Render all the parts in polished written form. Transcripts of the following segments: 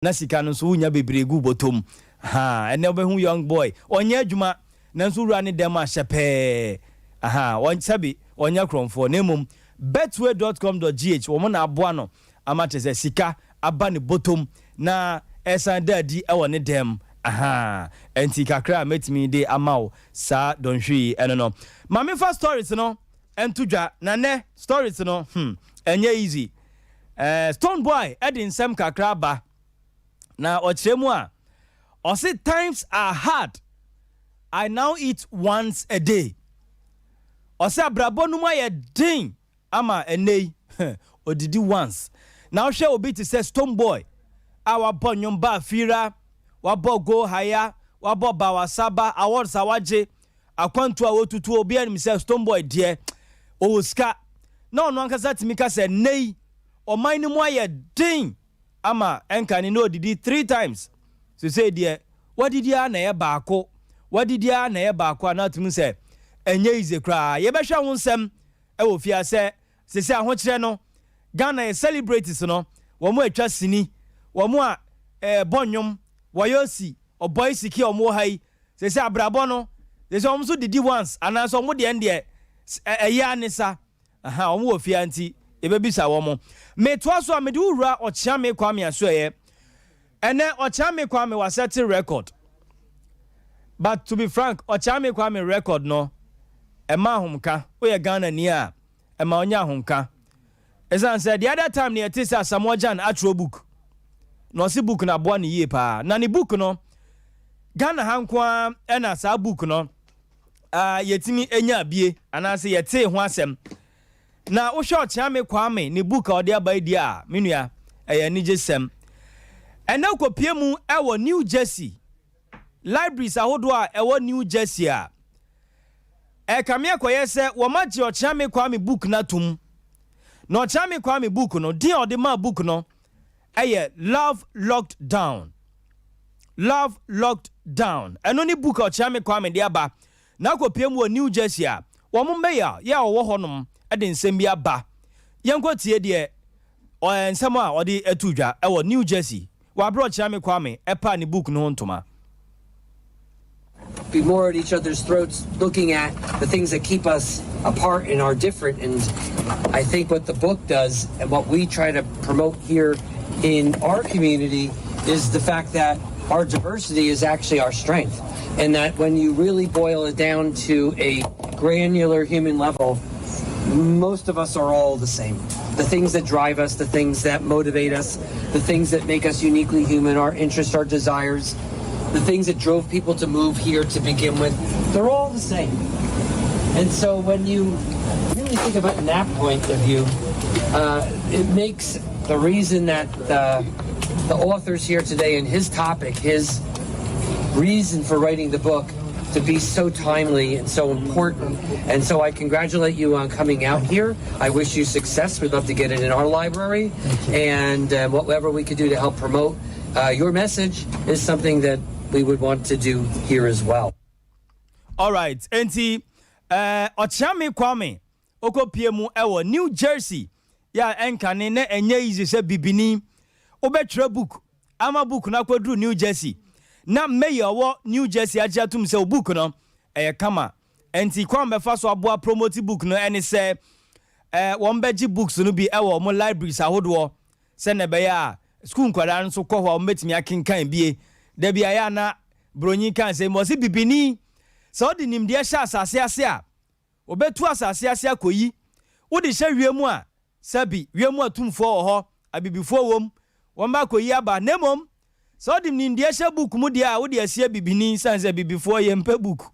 Na sika no nso wonya bebree gu bɔtɔ mu. Ahaa, ɛnnɛ wobɛhu young boy, ɔnyɛ adwuma, nanso wura ne dɛm ahyɛ pɛɛ. Ahaa, wɔn, sɛbe, ɔnyɛ korɔmfoɔ, na mmom betway dot com dot gh, wɔn na aboa no ama kyerɛ sɛ sika aba ne bɔtɔ mu na ɛresan da adi wɔ ne dɛm. Ahaa, ɛnti kakra a mɛtumi de ama wo saa dɔnhwere yi ɛno no. Ma memfa stories no nto dwa, na nnɛ stories no, hmm, ɛnyɛ easy. Eh, Stone Boy de nsɛm kakra aba, na ɔkyerɛ mu a, ɔse times are hard, I now eat once a day. Ɔse abrabɔ no mu ayɛ den ama ɛnnɛ yi, ɔdidi once. Na wohwɛ obi te sɛ Stone Boy a wabɔ nnwom Ba Afira, wabɔ Go Haya, wabɔ Bawasaba, awards a wagye, akwantuo a wɔtutu, obiara nim sɛ Stone Boy deɛ ɔwɔ sika. Na ɔno ankasa tumi ka sɛ nnɛ yi ɔman no mu ayɛ den ama ɛnkane na ɔdidi 3 times, sesei deɛ wadidi ara na ɛyɛ baako, wadidi ara na ɛyɛ baako a na atumi sɛ ɛnyɛ easy koraa. Yɛbɛhwɛ ho nsɛm ɛwɔ fie sɛ sesei ahokyerɛ no Ghana yɛ celebrities no, wɔn a atwa sini, wɔn a ɛɛbɔ nnwom, wɔyɛ osi ɔbɔi siki a wɔn wɔ ha yi, sesei abrabɔ no sesei wɔn nso didi once anaasɛ wɔn deɛ deɛ ɛyɛ anisa. Aha, wɔn wɔ fie nti yɛbɛbisa wɔn. Metoa so a, mede wowura Ɔkyeame Kwame Asoɛyɛ. Ɛnɛ Ɔkyeame Kwame waset record, but to be frank, Ɔkyeame Kwame record no ɛma ahomka. Woyɛ Ghana ni a, ɛma ɔnyɛ ahomka, ɛsiane sɛ the other time ne yɛte sɛ Asamoah Gyan atwerɛ book na ɔse book no aboa ne yie paa, na ne book no Ghana ha nko ara ɛna saa book no yɛtumi anya bie anaasɛ yɛtee ho asɛm. Na wohwɛ Ɔkyeame Kwame ne book a ɔde aba yi deɛ a, me nua, ɛyɛ anigye sɛm. Ɛnɛ kɔpie mu ɛwɔ New Jersey libraries ahodoɔ a ɛwɔ New Jersey a, ɛkame akɔyɛ sɛ wɔmagye Ɔkyeame Kwame book no atom. Na Ɔkyeame Kwame book no din a ɔde maa book no ɛyɛ Love Locked Down. Love Locked Down, ɛno ne book a Ɔkyeame Kwame de aba na akɔpie mu wɔ New Jersey a wɔn mayor yɛ a ɔwɔ hɔnom de nsɛm bi aba. Yɛnkɔ tie deɛ nsɛm a ɔde ato dwa ɛwɔ New Jersey wɔaberɛ Ɔkyeame Kwame ɛpa ne book no ho ntoma. Be more at each other's throats looking at the things that keep us apart and are different. And I think what the book does and what we try to promote here in our community is the fact that our diversity is actually our strength. And that when you really boil it down to a granular human level, most of us are all the same. The things that drive us, the things that motivate us, the things that make us uniquely human, our interests, our desires, the things that drove people to move here to begin with, they're all the same. And so when you really think about it in that point of view, it makes the reason that the author's here today and his topic, his reason for writing the book, to be so timely and so important. And so I congratulate you on coming out here. I wish you success. We'd love to get it in our library. And whatever we could do to help promote your message is something that we would want to do here as well. Alright, enti Ɔkyeame Kwame okɔpie mu ɛwɔ New Jersey yɛ a, ɛnkane na ɛnyɛ easy sɛ bibini wobɛtwerɛ book ama book no akɔduru New Jersey na mayor ɔwɔ New Jersey agye atom sɛ o book no ɛyɛ kama. Enti kwan bɛfa so aboa promote book no ɛne sɛ wɔn bɛgye books no bi ɛwɔ wɔn libraries ahodoɔ, sɛnɛ ɛbɛyɛ a school nkwadaa nso kɔ hɔ a, wɔn bɛtumi akenkan bie. Dabi ayɛ ana bronyi kan sɛ mbɔ sɛ bibini sɛ ɔde nimdeɛ hyɛ asase ase a, wɔbɛtu asase ase akɔyi. Wode hyɛ wiem a, sɛbi, wiem atumfoɔ wɔ hɔ, abibifoɔ wɔ wɔn ba akɔyi aba. Na mmom sɛ ɔde nimdeɛ hyɛ book mu deɛ a, wode asie bibini, san sɛ bibifoɔ yɛ mpɛ book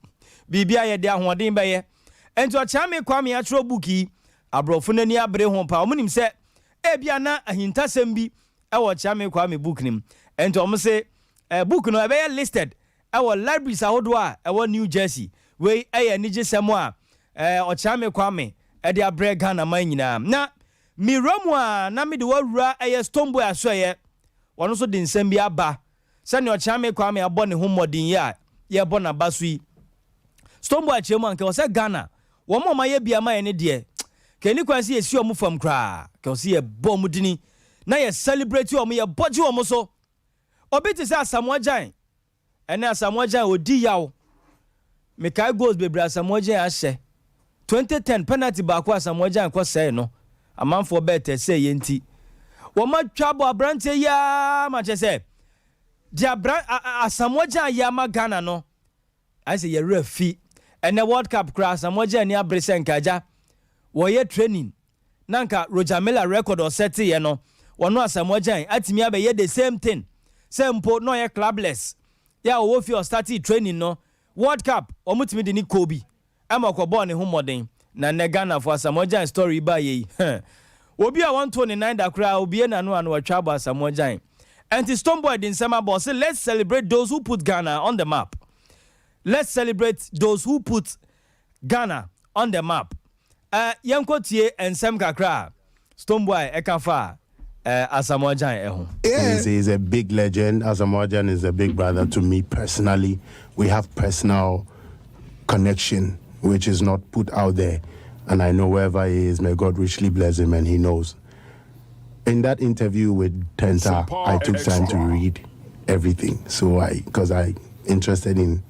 biribi a yɛde ahoɔden bɛyɛ. Nti Ɔkyeame Kwame atwerɛ book yi, aborɔfo n'ani abere ho pa. Wɔn nim sɛ ebia na ahintasɛm bi ɛwɔ Ɔkyeame Kwame book nim, nti wɔn se book no ɛbɛyɛ listed ɛwɔ libraries ahodoɔ a ɛwɔ New Jersey. Wei ɛyɛ anigyesɛm a Ɔkyeame Kwame ɛde abrɛ Ghana man nyinaa. Na mewura mu a, na mede wawura ɛyɛ Stonebwoy Asoɛyɛ. Wɔn nso de nsɛm bi aba sɛnea Ɔkyeame Kwame abɔ ne ho mmɔden yi a yɛbɔ n'aba so yi. Stonebwoy akyerɛ mu a, nka ɔsɛ Ghana wɔn a wɔayɛ bi ama yɛn ne deɛ kɛni kwan sɛ yɛsi wɔn fam koraa, kɛ ɔsɛ yɛbɔ wɔn dini na yɛ celebrate wɔn, yɛbɔ gye wɔn so. Obi te sɛ Asamoah Gyan, ɛne Asamoah Gyan odi yaw. Mekae goals bebree Asamoah Gyan ahyɛ. 2010 penalty baako Asamoah Gyan kɔ sɛɛ no, amanfoɔ bɛɛ tɛ sɛ yɛ nti. Wɔn atwa bɔ aberanteɛ yi ara ma kyerɛ sɛ deɛ Asamoah Gyan ayɛ ama Ghana no, ayɛ sɛ yɛwerɛ fi. Ɛnɛ World Cup koraa Asamoah Gyan ani abere sɛ nka agya wɔyɛ training na nka Roger Milla record ɔsɛteeɛ no, wɔno Asamoah Gyan atumi abɛyɛ the same thing, sɛ mpo na ɔyɛ clubless yɛ a ɔwɔ fie ɔstartee training no, World Cup wɔn de ne kɔɔ bi ɛma ɔkɔbɔɔ ne ho mmɔden. Na nnɛ Ghanafoɔ, Asamoah Gyan story ba yɛ yi, obi a wɔnto ne nan da koraa obie n'ano ano wɔtwa abɔ Asamoah Gyan. Ɛnti Stonebwoy de nsɛm abɔ sɛ, "Let's celebrate those who put Ghana on the map. Let's celebrate those who put Ghana on the map." Yɛnkɔ tie nsɛm kakra a Stonebwoy ɛka fa Asamoah Gyan ɛho. He's a big legend. Asamoah Gyan is a big brother to me personally. We have personal connection, which is not put out there. And I know wherever he is, may God richly bless him, and he knows. In that interview with Tenta, I took time to read everything. So I, because I interested in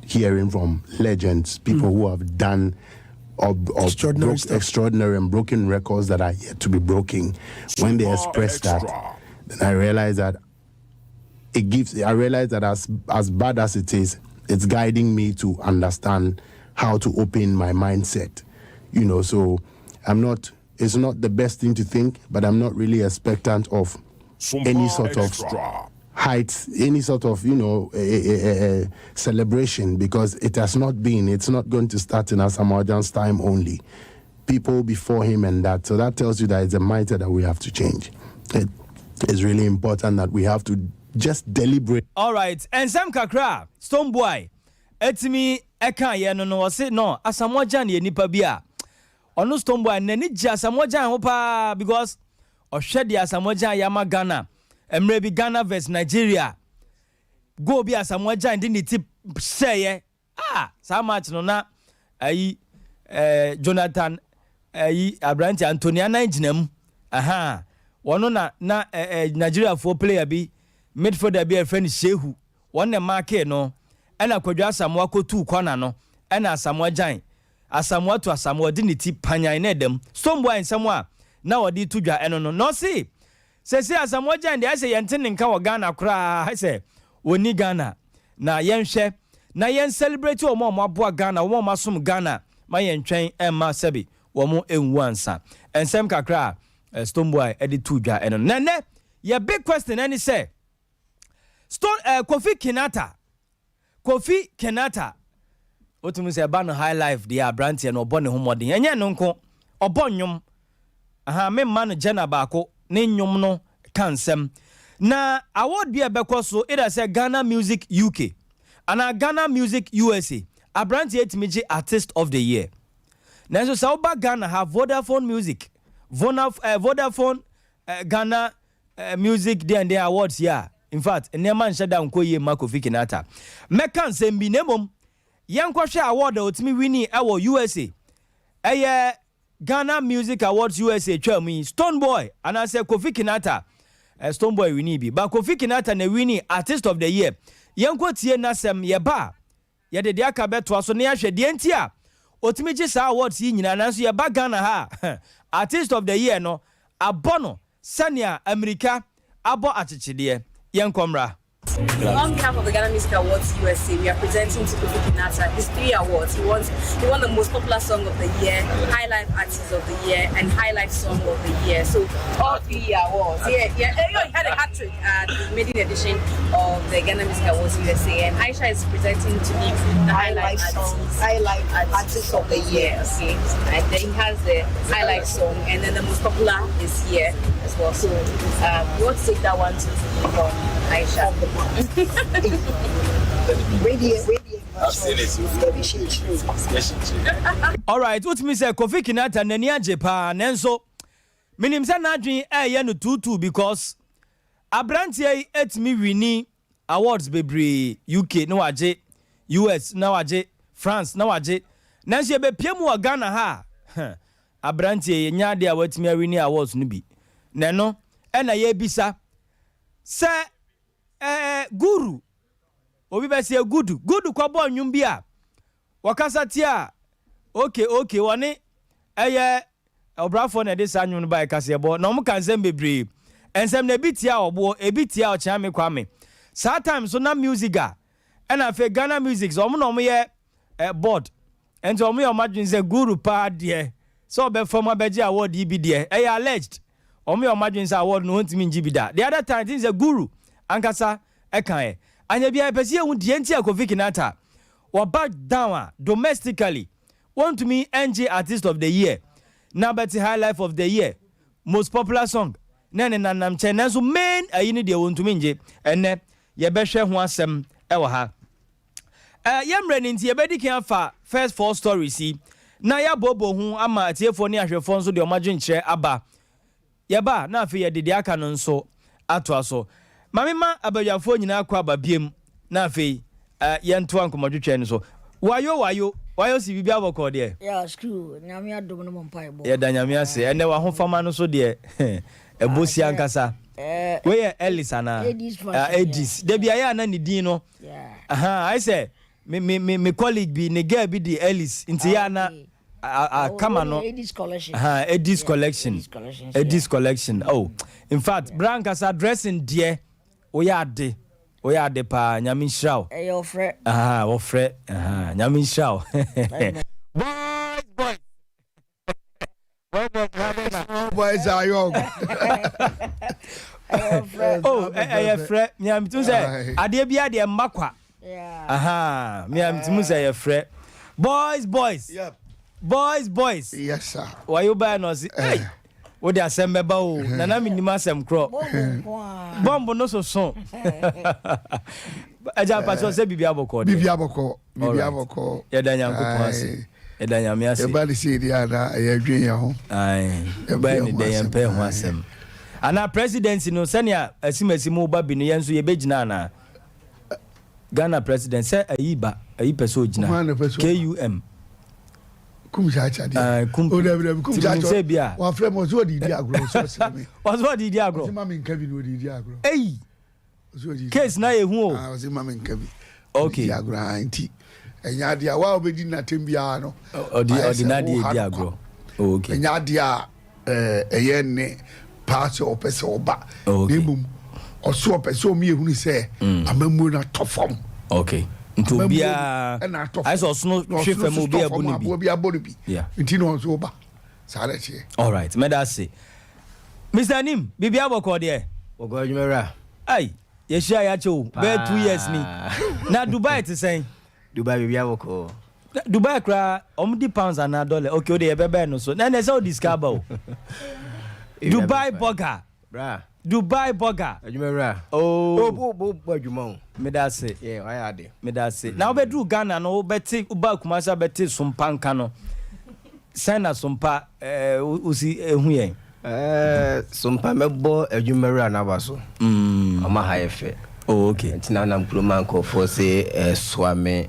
hearing from legends, people who have done or extraordinary broke, extraordinary and broken records that are yet to be broken. When they express that, then I realize that it gives. I realize that as bad as it is, it's guiding me to understand how to open my mindset. So I'm not. It's not the best thing to think, but I'm not really expectant of any sort of heights, any sort of a celebration, because it has not been. It's not going to start in Asamoah Gyan's time only. People before him and that. So that tells you that it's a mindset that we have to change. It is really important that we have to just deliberate. All right, nsɛm kakra Stonebwoy etimi ɛka yɛ no, ɔse no Asamoah Gyan yɛ nipa bi a ɔno Stonebwoy n'ani gye Asamoah Gyan ho paa, because ɔhwɛ deɛ Asamoah Gyan yɛ ama Ghana. Mmerɛ bi Ghana vs Nigeria, goal bi Asamoah Gyan de ne ti hyɛeɛ ah, saa match no na ayi Jonathan ayi aberante Anthony Anan gyina mu aha, wɔno na ɛɛ Nigeriafoɔ player bi, midfielder bi a yɛfrɛ no Shehu, wɔn na maakee no, ɛna Kwadwo Asamoah kɔtuu kɔna no, ɛna Asamoah Gyan, Asamoah to Asamoah de ne ti panyan na ɛdam. Stonebwoy nsɛm a na wɔde to dwa ɛno no, na ɔse sɛsɛ Asamoah Gyan deɛ, ɛsɛ yɛnte ne nka wɔ Ghana koraa, sɛ wɔni Ghana na yɛnhwɛ na yɛn celebrate wɔn a wɔn aboa Ghana, wɔn a wɔn asom Ghana, ma yɛntwɛn ɛmma sɛbi wɔn nwu ansa. Nsɛm kakra a Stonebwoy ɛde to dwa ɛno no. Na nɛ yɛ big question ɛne sɛ Stone Kofi Kinata, Kofi Kinata, wotumi sɛ ɛba no high life deɛ, aberanteɛ no ɔbɔ ne ho mmɔden. Ɛnyɛ no nko, ɔbɔ nnwom aha, memma no gyana baako ne nnwom no ka nsɛm. Na award bi a ɛbɛkɔ so ida sɛ Ghana Music UK anaa Ghana Music USA, aberanteɛ tumi gye Artist of the Year. Nanso sɛ woba Ghana ha, Vodafone Music, Vodafone Ghana Music deɛ deɛ awards yi a, in fact, nneɛma nhyɛ da nkɔ yie ma Kofi Kinata. Mɛka nsɛm bi, na mmom yɛnkɔhwɛ award a ɔtumi wini ɛwɔ USA, ɛyɛ Ghana Music Awards USA twa mu yi. Stonebwoy anaasɛ Kofi Kinata, Stonebwoy wini bi ba, Kofi Kinata na wini Artist of the Year. Yɛnkɔ tie n'asɛm, yɛba a yɛde deɛ aka bɛtoa so na yɛahwɛ deɛ nti a ɔtumi gye saa awards yi nyinaa, nanso yɛba Ghana ha, Artist of the Year no abɔ no sɛnea Amerika abɔ akyekyedeɛ. Yɛnkɔ mmra. On behalf of the Ghana Music Awards USA, we are presenting to Kofi Kinata his three awards. He won the Most Popular Song of the Year, High Life Artist of the Year, and High Life Song of the Year. So all three awards. Yeah, he had a hat trick at the maiden edition of the Ghana Music Awards USA. And Aisha is presenting to him the High Life Song, Artist. High Life Artist of the Year. Okay. And then he has the High Life Song, and then the Most Popular is here as well. So you want to take that one too from Aisha? From the box. Radio, radio. I've seen it. Alright, wotumi sɛ Kofi Kinata n'ani agye paa, nanso menim sɛ n'adwene ɛyɛ no tuutuu, because aberanteɛ yi etumi wini awards bebree, UK na wagye, US na wagye, France na wagye, nanso yɛbɛpie mu wɔ Ghana ha a, aberanteɛ yi nya adeɛ a watumi awini awards no bi. Na ɛno ɛna yɛbisa sɛ Guru, obi bɛseɛ Gudu, Gudu kɔbɔɔ nnwom bi a wɔkasa tia okay okay wɔne ɛyɛ ɔbrafoɔ na ɛde saa nnwom no baeɛ kaseɛbɔ na wɔn ka nsɛm bebree nsɛm na ebi tia ɔboɔ ebi tia Ɔkyeame Kwame saa time so na Musiga ɛna afei Ghana Music wɔn na wɔn yɛ eh, board nti wɔn yɛ wɔn adwene sɛ Guru paa deɛ sɛ ɔbɛfa mu abɛgye award yi bi deɛ ɛyɛ alleged wɔn yɛ wɔn adwene sɛ award no wɔntumi ngye bi da the other time ti sɛ Guru ankasa ɛka ɛ anya biara pɛ sɛ yɛhu deɛ nti a Kofi Kinaata wɔba down a domestically wɔntumi ngye artist of the year na bɛte high life of the year, most popular song na ne nanam kyɛn, nanso main ayi no deɛ wɔntumi ngye. Ɛnɛ yɛbɛhwɛ ho asɛm ɛwɔ ha. Yɛmmerɛ no nti yɛbɛdi kan afa first four stories yi na yɛabɔbɔ ho ama atiefoɔ ne ahwɛfoɔ nso deɛ ɔmo adwenkyerɛ aba. Yɛba na afei yɛde deɛ aka no nso atoa so. Maame ma abadwafoɔ nyinaa kɔ aba biem na afei yɛntoa nkɔmmɔdwetwɛ no so. Wayo wayo wayo si biribi abɔkɔ deɛ. Yeah, school Nyame adom no mo mpaebɔ. Yɛda Nyame ase. Ɛnɛ wahofama no so deɛ ɛbɔ si ankasa. Wei yɛ Ellis anaa? Adis fashion. Adis dabi ayɛ ana ne din no? Ayɛ sɛ me colleague bi ne girl bi di Ellis nti yɛ ana kama no. Adis collection. Adis collection. Adis collection. Oh, in fact, bra ankasa dressing deɛ woyɛ ade, woyɛ ade paa. Nyame nhyira wo. Ɛyɛ ɔfrɛ. Wɔfrɛ. Nyame nhyira wo. Boys boys. Boys are young. Oh, ɛyɛ frɛ miamitum sɛ adeɛ bi adeɛ mma kwa. Miamitum sɛ ɛyɛ frɛ. Boys boys. Yep. Boys boys. Yes sir. Wayo baa na ɔsi ɛy wode asɛm bɛba o nana mi nim asɛm korɔ bɔmbo no soso ɛgya mpatwɛ sɛ biribi abɔkɔ deɛ. Biribi abɔkɔ, biribi abɔkɔ. Yɛda Nyankopɔn ase, yɛda Nyame ase. Ɛba ne sɛ ɛdi ana ɛyɛ dwen yɛn ho. Ɛbɛyɛ ne dɛ yɛmpɛ ho asɛm anaa presidency no sɛnea asimasi mu ba bi no yɛn nso yɛbɛgyina anaa Ghana president sɛ ayi ba ayi pɛ sɛ ogyina kum kum kyaakya deɛ kum o dabi dabi kum kyaakya sɛ bi a wafrɛ mu ɔsɛ ɔde di agorɔ ɔsɛ ɔsɛ mi ɔsɛ ɔde di agorɔ ɔsɛ ma mi nka bi na ɔde di agorɔ eyi case na yɛ hu o ɔsɛ ma mi nka bi ɔde di agorɔ ha nti ɛnyɛ adeɛ a wa ɔbɛdi n'atɛm biara no ɔde n'adeɛ di agorɔ. Okay. Ɛnyɛ adeɛ a ɛyɛ ne paa sɛ ɔpɛ sɛ ɔba na mmom ɔso ɔpɛ sɛ ɔmo yɛhunu sɛ amammuo no atɔ fam. Okay, nti obiara ayɛ sɛ ɔsono hwe fam obi abu no bi. Aboa bi abɔ no bi nti na ɔnso ɔba saa na ɛteɛ. Alright, mɛda ase Mr Anim. Biribi abɔkɔ deɛ. Bɔkɔ adwumawura. Ai, yɛhyia yɛakyɛ o, bɛyɛ 2 years ni. Na Dubai te sɛn? Dubai biribi abɔkɔ. Dubai koraa ɔmo di pounds anaa dollar? Okay, o de yɛbɛbɛn no so na ɛnɛ sɛ ɔdi sika aba o. Dubai burger. Bra. Dubai burger. Adwumawura. Oh. O bo bo bo adwuma o. Meda ase. Yeah, wayɛ ade. Meda ase. Na wobɛduru Ghana no, wobɛte woba Kumasi abɛte sompa nka no sɛn na sompa wosi ehu yɛn? Sompa mɛbɔ adwumawura n'aba so. Ɔma ha yɛ fɛ. Oh, okay. Nti na nam kurom a nkurɔfoɔ sɛ Suame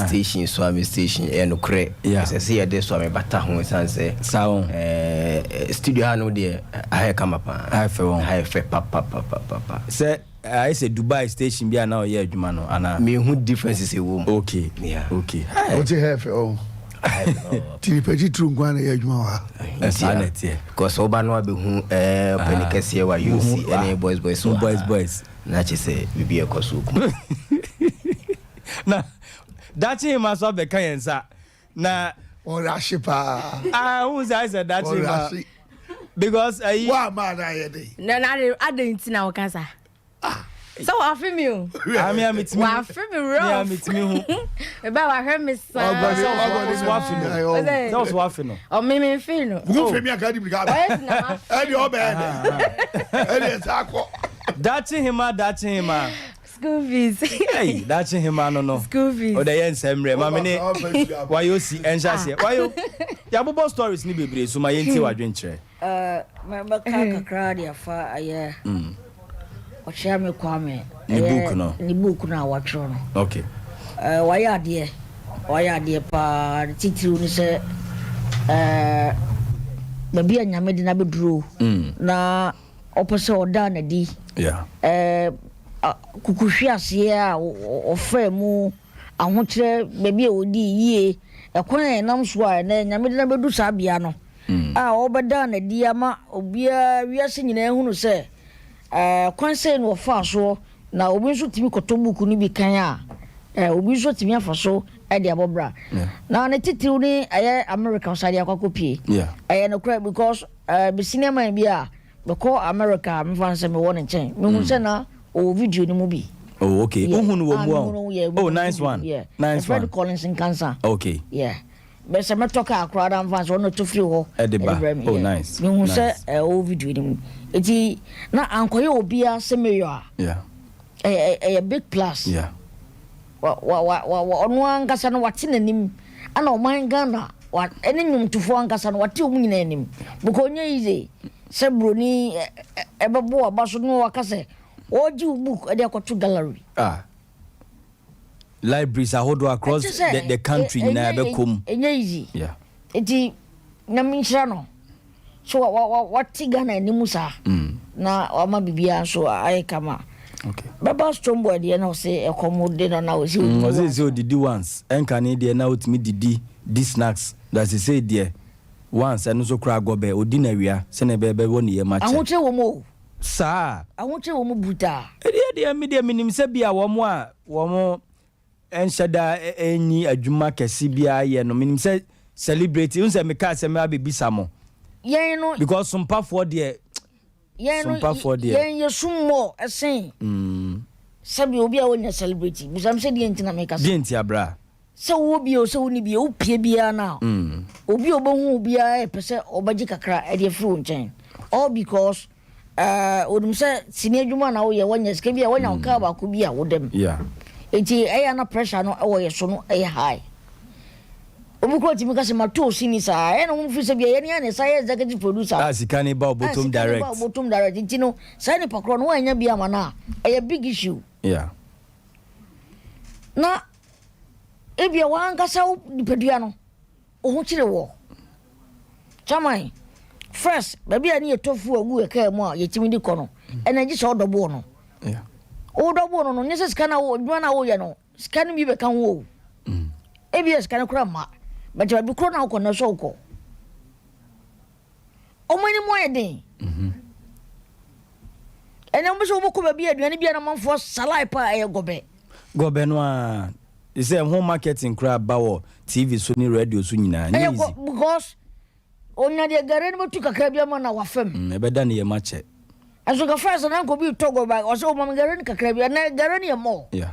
station, Suame station, ɛyɛ nokorɛ. Ɛsɛ sɛ yɛde Suame bata ho ɛsiane sɛ saa wɔn studio ha no deɛ ha yɛ kama paa. Ha yɛ fɛ wɔn. Ha yɛ fɛ papapapapa. Sɛ ayɛ sɛ Dubai station bi a na ɔyɛ adwuma no anaa? Mehu differences ɛwɔ mu. Okay. Yeah. Okay. Wote ha fɛ o nti nipa titiri nko ana yɛ adwuma wɔ ha. Ɛsaa na ɛteɛ. Because woba no abɛhu ɔpɛni kɛseɛ wɔ UC ɛne boys boys wɔ ha. Boys boys. Na kyerɛ sɛ biribi ɛkɔ so kum. Na dakye ma so abɛka yɛn nsa na. Ɔrahye paa. Ah, wohu sɛ ayɛ sɛ dakye ma Ɔrahye. because ayi. Wa ama na ayɛ de. Na ade ade nti na wɔka sa sɛ wafe mi o. Ami a metumi. Wafe mi rough. Mi a metumi hu. Eba wahwɛ mi saa. Sɛ wafe no. Sɛ ɔso wafe no. Ɔmi mi nfe no. Wo fɛ mi aka di mirika. Ɔyɛ si na ma. Ɛdi ɔbɛ ɛdɛ. Ɛdi ɛsɛ akɔ. Dakye hema, dakye hema. School fees. Hey, dakye hema no. School fees. Ɔdɛ yɛ nsɛm mmerɛ maame ne wayo si ɛnhyɛ aseɛ wayo yɛabobɔ stories ne bebree so ma yɛntie wadwenkyerɛ. Mɛka kakra de afa ɛyɛ Ɔkyeame Kwame ne book no. Ne book no a watwerɛ no. Wayɛ adeɛ, wayɛ adeɛ paa. Ne titiriw ne sɛ baabi a Nyame de no abɛduro na ɔpɛ sɛ ɔda n'adi. Kukuhweaseɛ a ɔfaa mu, ahokyerɛ, baabi a ɔdii yie, ɛkwan a ɛnam so a ɛnɛ Nyame de no abɛdu saa bea no a ɔrebɛda no adi ama obiara, wiase nyinaa ahunu sɛ kwan sei na ɔfaa soɔ na obi nso tumi kɔtɔ buku no bi kan a, obi nso atumi afa so de abɔ bra. Na ne titiriw ne ɛyɛ America ɔsan de akɔ akɔpie. Ɛyɛ nokorɛ because me senior man bi a Mekɔ America a, mefa no sɛ mewɔ ne nkyɛn. Mehu sɛ na ɔwɔ video no mu bi. Oh, okay. Yeah. Wohu no wɔ Ah, mu mehu no, yeah, a? mehu Oh, no nice video one. mu, yeah. Nice Yɛfrɛ no one. Collins Nkansah. Okay. Yeah. Bɛ sɛ mɛtɔ kaa koraa na mefa no sɛ ɔno to firi hɔ Ɛde ɛde ba. brɛ me. Oh, Yeah. nice. Mehu sɛ Nice. eh, ɔwɔ video no mu. Eti na ankɔyɛ obiara sɛ mayor a, Yeah. ɛyɛ ɛyɛ big plus. Yeah. Wa wa wa wa wa ɔno ankasa no wate n'anim ɛna ɔman Ghana wa ɛne nnwomtofoɔ ankasa no wate wɔn nyinaa anim because ɔnyɛ easy sɛ broni ɛbɛbɔ waba so na waka sɛ ɔregye wo book ɛde akɔto gallery. Ah. Libraries ahodoɔ across the country nyinaa ɛbɛkɔ mu. Ɛnyɛ easy. Yeah. Eti Nyame nhyira no so wa wa wate Ghana anim saa na wama biribiara nso ayɛ kama. Okay. Bɛba Stonebwoy deɛ na ɔse ɛkɔm de no na ɔse Mm, odidi ɔse once. sɛ odidi once ɛnka ne deɛ na otumi didi di snacks na sesei deɛ once ɛno nso koraa gɔbɛ odi no awia sɛnea ɛbɛyɛ bɛwɔ ne yam akyɛ. Ahokyere wɔ mu o. Saa. Ahokyere wɔ mu brutaa. Ɛdeɛ deɛ me deɛ menim sɛ bi a wɔn a wɔn nhyɛ da nni adwuma kɛse biara yɛ no menim sɛ celebrate n sɛ mekaa sɛ mɛba bɛbisa mo. Yɛn no. Because sompafoɔ deɛ. Yɛn no Sompafoɔ deɛ. Yɛn yɛ sum mɔ ɛsen. Sɛbi obi a wɔnyɛ celebrate bisa me sɛ deɛ nti na meka Deɛ nti abra. Sɛ wowɔ bi o sɛ wonni bi o wopie biara no a obi a ɔbɛhu wo biara ɛpɛ sɛ ɔbɛgye kakra ɛde afiri wo nkyɛn all because Onim sɛ sini adwuma na woyɛ wanya sika bi a wanya wo kaa baako bi a woda mu. Nti ɛyɛ na pressure no ɛwɔ yɛ so no ɛyɛ high. Obi kura tumi ka sɛ ma to sini saa ɛyɛ na wɔn fi sɛ bi ɛyɛ ne yɛ na ɛsa yɛ executive producer. Ah sika ne ba obotom direct. Sika ne ba obotom direct nti no saa nipa korɔ no wɔanya bi ama no a ɛyɛ big issue. Yeah. Na ebia wɔn ankasa nipadua no. Wo ho kyere wɔ. Chairman, first, baabi a ne yɛtɔ fuel gu yɛ kaa mu a yɛtumi de kɔ no, ɛna gye sɛ ɔdɔboɔ no. Wodɔboɔ no no, nyɛ sɛ sika no adwuma no a woyɛ no, sika no bi bɛka ho o. Ebi yɛ sika no kora mma, but baabi korɔ na wokɔ no sɛ wokɔ. Wɔn anim ayɛ den. Ɛnna wɔn sɛ wɔbɛkɔ baabi aduane bi a na amanfoɔ salae paa ɛyɛ gɔbɛ. Gɔbɛ no ara. Te sɛ ho marketing koraa ba wɔ TV so ne radio so nyinaa. Ɛnyɛ easy. Because onya deɛ gari no bɛtu kakra bi ama na wafam. Mm, ɛbɛda ne yam akyɛ. Ɛnso ka first na nka obi tɔ gɔbɛ ɔsɛ ɔma me gari no kakra bi ɛnɛ gari no yɛ more. Yeah.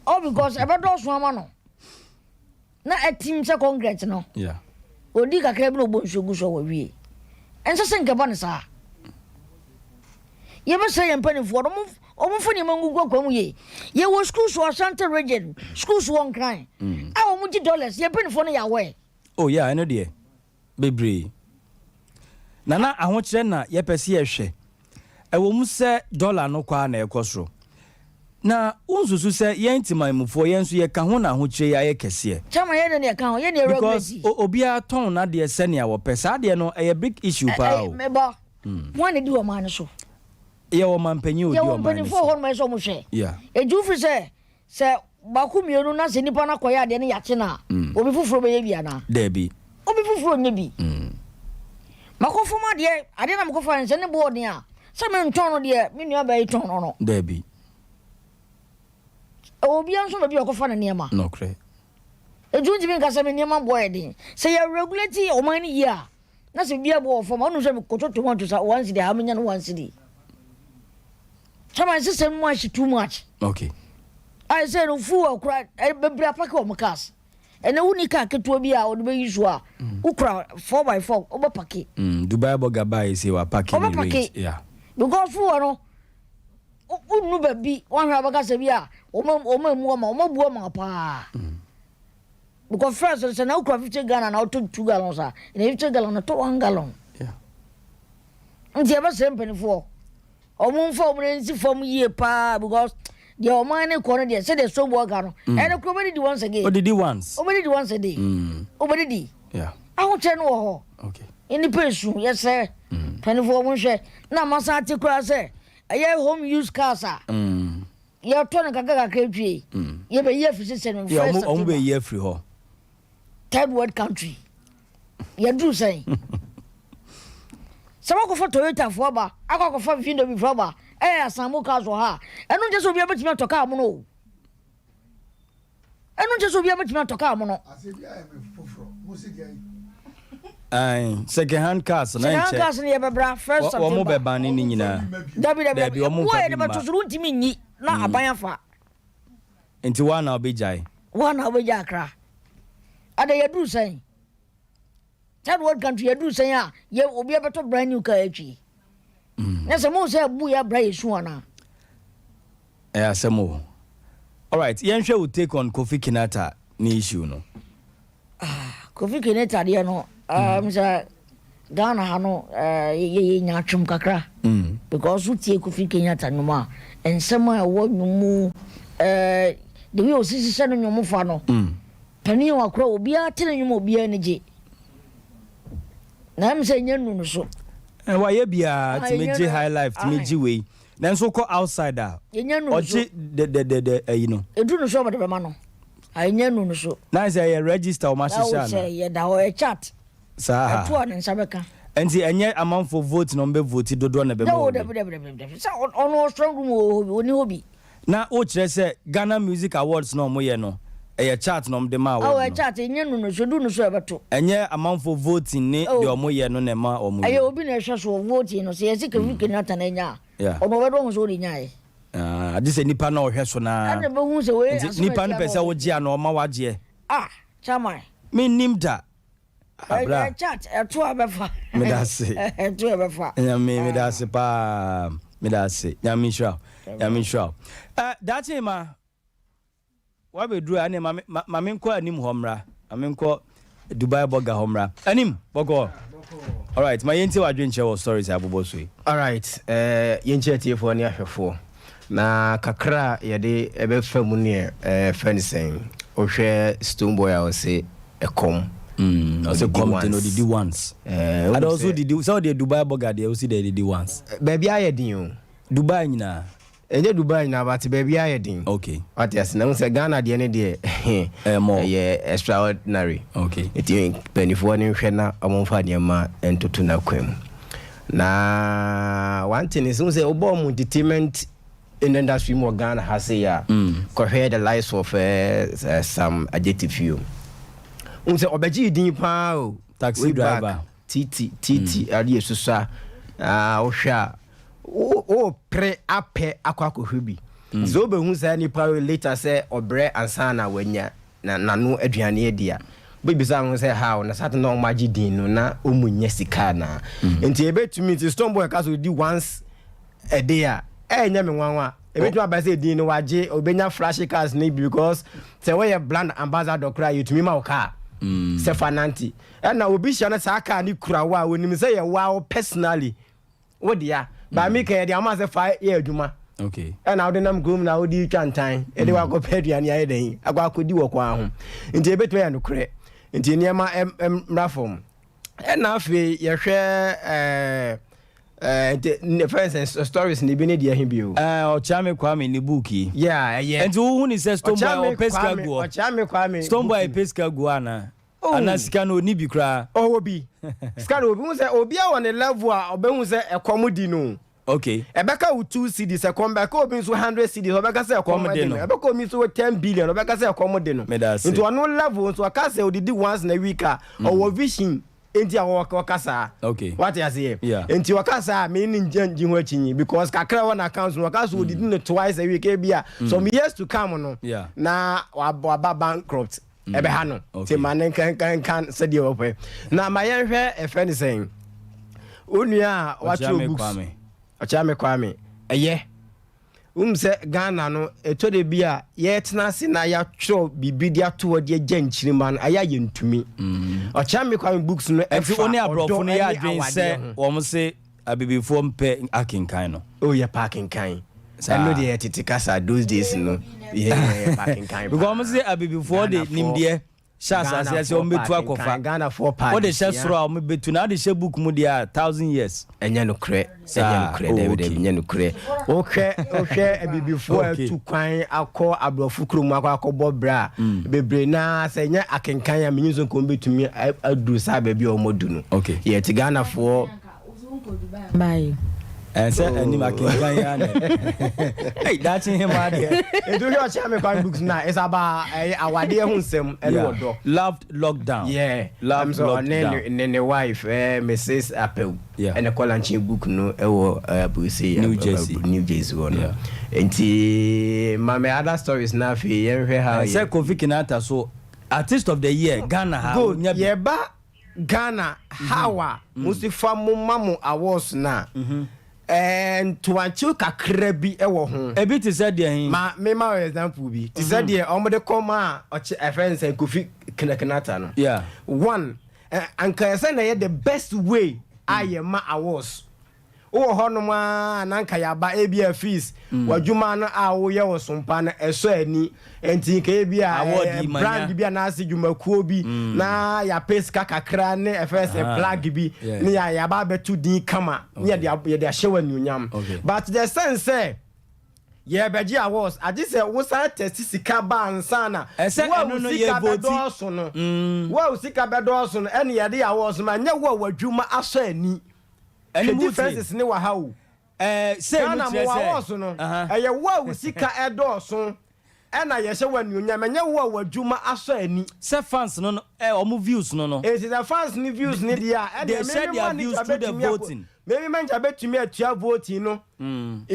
All because ɛbɛdɔɔso ama no. Na atim sɛ kɔnkrɛt no. Yeah. Odi kakra bi na ɔbɔ nsuo gu so a wawie. Ɛnsɛ sɛ nka ɛba no saa. Yɛbɛsrɛ yɛn mpanimfoɔ no, wɔmfa nneɛma ngugu akwan mu yie. Yɛwɔ schools wɔ Ashanti region, schools wɔ Nkran a wɔgye dollars. Yɛn mpanimfoɔ no yɛ aware. Oh yeah, ɛno deɛ. Bebree. Na na ahokyerɛ na yɛpɛ sɛ yɛhwɛ. Ɛwɔ mu sɛ dɔla no kɔ ara na ɛrekɔ soro. Na wonsusu sɛ yɛn temanmufoɔ, yɛn nso yɛka ho na ahokyerɛ yi ayɛ kɛseɛ? Chairman, yɛn deɛ na yɛka ho, yɛn na yɛ Because regulate. obiara tɔn n'adeɛ sɛnea wɔpɛ. Saa adeɛ no, ɛyɛ big issue paa o. Me ba, hwan na ɛdi ɔman no so? Yɛwɔ ɔmanpanyin a ɔdi Yɛwɔ ɔman no mpanimfoɔ so. wɔ hɔ nom a ɛsɛ sɛ wɔhwɛ. Yeah. Enti wofiri sɛ Sɛ baako mmienu na sɛ nipa no akɔyɛ adeɛ no yɛakye no a, obi foforɔ bɛyɛ bi anaa? Daabi. Obi foforɔ nyɛ bi. Makɔfam adeɛ, adeɛ na mekɔfa no sɛ ne boɔ den a, sɛ mentɔn no deɛ me nua baa yi tɔn no no. Daabi. Ɛwɔ obiara nso baabi a ɔkɔfa ne nneɛma. Nokorɛ. Enti wontumi nka sɛ me nneɛma boɔ yɛ den. Sɛ yɛ regulate ɔman no yie a, na sɛ biribiara boɔ wɔ fam a, wonim sɛ mekɔtɔ tomato sa one cedi a, menya no one cedi. Chairman system no mu ahye too much. Okay. Ayɛ sɛ no fuel kora bebree apake wɔn cars. Ɛnna wonni car ketewa bi a wɔde bɛyi so a wokura 4x4 wobɛpake. Dubai bɔga baa yi sɛ wapake ne range. Yeah. Because fuel no wonnu baabi wɔahwɛ abɛka sɛ bi a wɔn amu ama wɔn abu ama paa. Because first sɛ na wokura 50 Ghana na wotɔ 2 gallons a ɛnna 50 gallon no tɔ 1 gallon. Yeah. Nti ɛbɛsrɛ mpanimfoɔ. Ɔmo nfa ɔmo nan nsi fam yie paa because deɛ ɔman no kɔ no deɛ sɛdeɛ Stonebwoy ka no ɛno kora ɔbɛdidi once again. Odidi once. Ɔbɛdidi once a day. Ɔbɛdidi. Yeah. Ahokyerɛ no wɔ hɔ. Okay. Nnipa esu yɛsrɛ mpanimfoɔ ɔmo nhwɛ na ama san ate koraa sɛ ɛyɛ home use cars a. Yɛtɔ no kakra kakra twie. Yɛbɛyi afiri sesɛ no Yeah, first ɔmo ɔmo September. bɛyi afiri hɔ. Third world country. Yɛduru sɛn? Sɛ wakɔfa Toyota foɔ aba, akɔ akɔfa VW foɔ aba, ɛyɛ asanmu cars wɔ ha a, ɛno nkyɛ sɛ obiara bɛtumi atɔ kaa mono o. Ɛno nkyɛ sɛ obiara bɛtumi atɔ kaa mono. Ae, second hand cars na Second hand nkyɛ. cars no yɛbɛbra first Wɔn mo September. bɛban ne ne nyinaa. Dabi dabi Dabi, dabi. wɔn Wo a mfa yɛde bi bɛto mma. so no wontumi nyi na aban afa. Nti woa na wobɛgyae. Woa na wobɛgya akra. Ada yɛduru sɛn? Third world country yɛduru sɛn a yɛ obi abɛtɔ brand new car atwi. Na sɛ mo sɛ bu yɛ abra yɛ su anaa? Ɛyɛ asɛm o. Alright, yɛnhwɛ wo take on Kofi Kinata ne issue no. Ah, Kofi Kinata deɛ no, sɛ Ghana ha no, yɛ yɛ nya atwom kakra. Because wotie Kofi Kinata nnwom a, nsɛm a ɛwɔ nnwom mu, the way osi hyehyɛ no nnwom fa no, panin a wakora obiara te ne nnwom a obiara ani gye. Na ɛm sɛ ɛnyɛ nnu no so. Eh, wayɛ biara, Ah, tumi ɛnyɛ gye no. high life, tumi Aye. gye wei. Nanso kɔ outside a, Ɛnyɛ nnu no so. ɔgye dɛdɛdɛdɛ ayi no. Ɛduru no so a wɔde bɛma no. Ah, ɛnyɛ nnu no so. Na sɛ ɛyɛ register wɔn Na ahyehyɛ wo ana? sɛ yɛda hɔ, ɛyɛ chat. Saa. Ɛto a ne nsa bɛka. Nti ɛnyɛ amanfoɔ vote na wɔn bɛ vote dodoɔ na ɛbɛma No, wɔn dabi, dabi, dabi, dabi. Sɛ ɔno strong room wɔ hɔ bi, ɔni hɔ bi. Na wokyerɛ sɛ Ghana Music Awards na wɔn yɛ no, ɛyɛ chat na wɔn de ma award Awo, no. ɛyɛ chat, ɛnyɛ nnu no so, ɛdu no so a ɛbɛto. Ɛnyɛ amanfoɔ voting ne Oh. deɛ wɔn yɛ no na ɛma wɔn Ɛyɛ yi. obi na ɛhwɛ so wɔ voting no, sɛ yɛsi Kofi Kinata na anya a, ɔno ɔbɛdɔ ho sɛ ɔde nyaeɛ. Ah, agye sɛ nipa na ɔhwɛ so naa. Ɛna bɛhu sɛ wei Nti asɛm nipa no atia pɛ no sɛ ɔde. wogye a na ɔma wagyeɛ. Ah, chairman. Mennim da. Abra. Ɛyɛ chat, ɛto a bɛfa. Meda ase. Ɛto a bɛfa. Nyame, meda ase paa. Meda ase. Nyame nhyira wo. Nyame nhyira wo. Daakye ma wabɛduru a, ɛne ma ma ma menkɔ anim hɔ mmra. Ma menkɔ Dubai Burger hɔ mmra. Anim, bɔkɔ. Alright, ma yɛntie w'adwenkyerɛ wɔ stories a abobɔ so yi. Alright, yɛnkyɛ atiefoɔ ne ahwɛfoɔ. Na kakra a yɛde ɛbɛfa mu neɛ fɛ ne sɛn. Wohwɛ Stonebwoy a ɔse ɛkɔm. Ɔse Ɔdidi kɔm de no once. ɔdidi once. Ada ɔso didi, sɛ ɔde Dubai Burger deɛ ɔsi deɛ didi once. Baabi ayɛ den o. Dubai nyinaa. Ɛnyɛ Dubai nyinaa but baabi ayɛ den. Okay. Wate ase na sɛ Ghana deɛ ne deɛ more. ɛyɛ extraordinary. Okay. Nti mpanimfoɔ no nhwɛ na ɔmomfa nneɛma ntoto n'akwan mu. Na one thing is sɛ wobɔ ɔmo entertainment in the industry mu wɔ Ghana ha sei a, kɔhwɛ the likes of Sam Adjetefio. Wohu sɛ ɔbɛgye din paa o. Taxi Way back, driver. Titi titi ade yɛ susa. Ah, wohwɛ a wopere apɛ akɔ akɔhwɛ bi. Sɛ wobɛhu saa nipa wei later sɛ ɔbrɛ ansa na wanya na n'ano aduane adi a, wobɛbisa ho sɛ how na sate na ɔmo agye din no na ɔmu nya sika anaa. Nti ebɛtumi nti Stonebwoy ka sɛ ɔdi once a day a, ɛnyɛ me nwanwa. Ebɛtumi aba sɛ din no wagye, obɛnya flashy cars ne bi because sɛ wɔyɛ brand ambassador koraa yɛtumi ma wo car sɛ fa nante. Ɛna obi hyia no saa car ne kura wo a, onim sɛ yɛ wo personally wo dea. Ba mi ka yɛde ama sɛ fa yɛ adwuma. Okay. Ɛna wode nam kurom na wode twa ntan ɛde wakɔpɛ aduane ayɛ dɛn akɔ akɔdi wɔ kwan ho. Nti ebɛtumi ayɛ nokorɛ. Nti nneɛma mmra fam. Ɛna afei yɛhwɛ nti ne fɛn sɛ stories ne bi ne deɛ he bio. Ɔkyame Kwame ne book yi. Yeah, ɛyɛ. Nti wohu ne sɛ Stonebwoy Ɔkyame ɔpɛ sika Kwame- gu hɔ. Ɔkyame Kwame Stonebwoy book pɛ sika gu hɔ anaa? Oh. Anaa sika no ɔni bi koraa? Ɔwɔ bi. Sika no obi hu sɛ obi a wɔ ne level a ɔbɛhu sɛ ɛkɔm di no. Okay. Ɛbɛka wo 2 cedis ɛkɔm, bɛka obi nso 100 cedis ɔbɛka sɛ ɛkɔm Kɔm de de no. no. Ɛbɛka obi nso 10 billion ɔbɛka sɛ ɛkɔm de no. Meda ase. Nti ɔno level nso ɔka sɛ odidi once in a week a, ɔwɔ vision nti a ɔka saa. Okay. Wate aseɛ? Yeah. Nti ɔka saa me ne ngye ngye ho akyinyi because kakra wɔ n'account no ɔka sɛ odidi no twice a week ebi a some years to come no Yeah. na waba bankrupt. Ɛbɛha no. Okay. Nti ma ne nka nka nka sɛdeɛ wɔpɛ. Na ma yɛnhwɛ ɛfɛ ne sɛn. Onua a watwerɛ Ɔkyame books. Kwame. Ɔkyame Kwame. Ɛyɛ. Wohu sɛ Ghana no ɛtɔ de bi a yɛtena ase na yɛatwerɛ biribi de ato hɔ de agya nkyirima no ɛyɛ a yɛntumi. Ɔkyame Kwame books no Nti ɛfa wo ne aborɔfo ɔdɔ no yɛ ne adwene awadeɛ sɛ ho. wɔn se abibifoɔ mpɛ akenkan no. Oh, yɛ pa akenkan. Saa. Ɛno deɛ yɛtete kasa those days no. Yɛ pa akenkan Because wɔn se abibifoɔ de Ghanafoɔ. nimdeɛ Hyɛ asase ase wɔn bɛtu akɔfa. Ghanafoɔ paa Wode hyɛ soro a wɔn bɛtu na wode hyɛ book mu deɛ a 1000 years. Ɛnyɛ nokorɛ, ɛnyɛ nokorɛ, oh, dabi dabi, ɛnyɛ nokorɛ. Wohwɛ wohwɛ abibifoɔ a atu kwan akɔ aborɔfo kurom akɔ akɔbɔ bra a, bebree naa sɛ ɛnyɛ akenkan a menyi nso nka wɔn bɛtumi aduru saa baabi a wɔn adu no. Okay. Yɛte Ghanafoɔ. Bye. Ɛsɛ anim akenkan ya ne. Hey, daakye hema deɛ. Nti wohwɛ ɔkyea me kwan books na it's about ɛyɛ awadeɛ ho nsɛm ɛne ɔdɔ. Loved lockdown. Yeah. Loved so lockdown. Ɔne ne ne wife eh, Mrs. Apew. Yeah. Ɛna kɔ launching book no ɛwɔ Aburusi. New Jersey. New Jersey hɔ no. Yeah. Nti ma me other stories na afei yɛnhwɛ how. Sɛ Kofi Kinata so artist of the year Ghana ha. Good. Yɛba Ghana how a mo si fa mo ma mo awards no a, ɛɛ ntoankyew kakra bi wɔ ho. Ebi te sɛ deɛ he? Ma me ma wo example bi. Te sɛ deɛ wɔn de kɔ maa ɔkye ɛfɛ ne sɛn Kofi Kinakinata no. Yeah. One, ɛ anka ɛsɛ na ɛyɛ the best way a yɛ ma awards. Wowɔ hɔnom ara na anka yɛaba, ebia fees, w'adwuma no a woyɛ wɔ Sompa no, ɛsɔ ani. Enti nka ebia Award yi manya. brand bi anaasɛ dwumakuo bi na yɛapɛ sika kakra ne ɛfɛ sɛ plug bi ne yɛaba abɛto din kama ne yɛde ahyɛ wo anuonyam. But the sense sɛ Yɛrebɛgye awards agye sɛ wo san tɛsti sika ba ansa na Ɛsɛ wo a ɛno wo no sika yɛ vote. bɛdɔɔso no wo a wo sika bɛdɔɔso no ɛne yɛde awards ma ɛnyɛ wo a w'adwuma asɔ ani. Ɛne Hwɛ mo tie. differences ne wɔ ha o. Ɛɛ sei no Ghana kyerɛ mo sɛ awards no aha. ɛyɛ wo a wo sika ɛdɔɔso ɛna yɛhyɛ wo anuonyam ɛnyɛ wo a w'adwuma asɔ ani. Sɛ fans no no ɛ ɔmo views no no. Enti sɛ fans no views no deɛ a They ɛneɛ share me me their manager views through the bɛtumi akɔ voting. me me manager bɛtumi atua voting no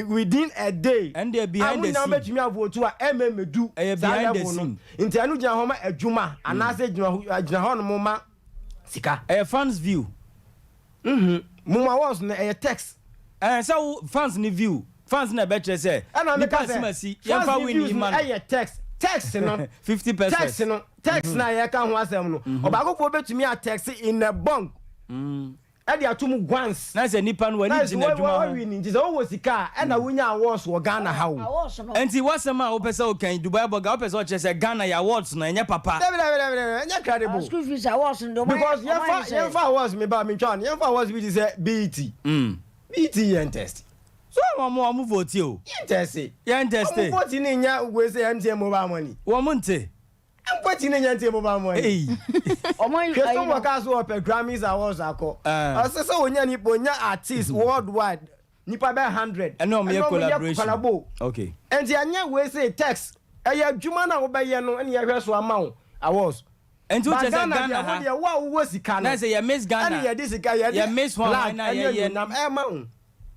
within a day Ɛno deɛ a behind mo the nyinaa scene. mobɛtumi avote a ɛmma mmɛdu Ɛyɛ saa behind the level no. scene. Nti ɛno gyina hɔ ma adwuma anaasɛ gyina hɔ nom ma sika. Ɛyɛ fans view. Mhm. Mo ma awards no ɛyɛ text. Ɛɛ sɛ wo fans no view fans na ɛbɛkyerɛ sɛ Ɛna nipa meka sɛ asimasi fans yɛmfa no win views yi no ma no. ɛyɛ text. Text no 50 pesos. Text no text no a yɛka ho asɛm no ɔbaakofoɔ bɛtumi a text in a bunk ɛde ato mu once. Na sɛ nipa no w'ani Na gye sɛ n'adwuma ho. wawi ni nti sɛ wowɔ sika a ɛna wonya awards wɔ Ghana ha o. Awards no. Nti w'asɛm a wopɛ sɛ woka yi Dubai Burger wopɛ sɛ ɔkyerɛ sɛ Ghana yɛ awards no ɛnyɛ papa. Dabi dabi dabi dabi ɛnyɛ credible. School fees awards no deɛ ɔmo ayɛ Because ɔmo ayɛ yɛnfa sɛ. yɛnfa awards me ba mentwa no yɛnfa awards bi te sɛ BET. BET yɛn test. So wɔn wɔn vote o. Yɛn test. Yɛn test. Wɔn vote ne nya wei sɛ MTN mobile money. Wɔn nte. Vote ne nya MTN mobile money. Ei. Ɔmo Hwɛ sɛ wɔ kaa so ɔpɛ Grammys awards akɔ. Ɔsɛ sɛ onya nipa onya artist worldwide nipa bɛ 100. Ɛne ɔmo yɛ collaboration. Collabo. Okay. Nti ɛnyɛ wei sɛ text ɛyɛ adwuma na wobɛyɛ no ɛne yɛhwɛ so ama wo awards. Nti Ba wokyerɛ sɛ Ghana Ghana deɛ ha wo deɛ wo a wowɔ sika no na sɛ yɛ Miss Ghana ɛne yɛde sika yɛde yɛ Miss Hwan black Hwan na ɛne yɛyɛ anuonyam ɛma wo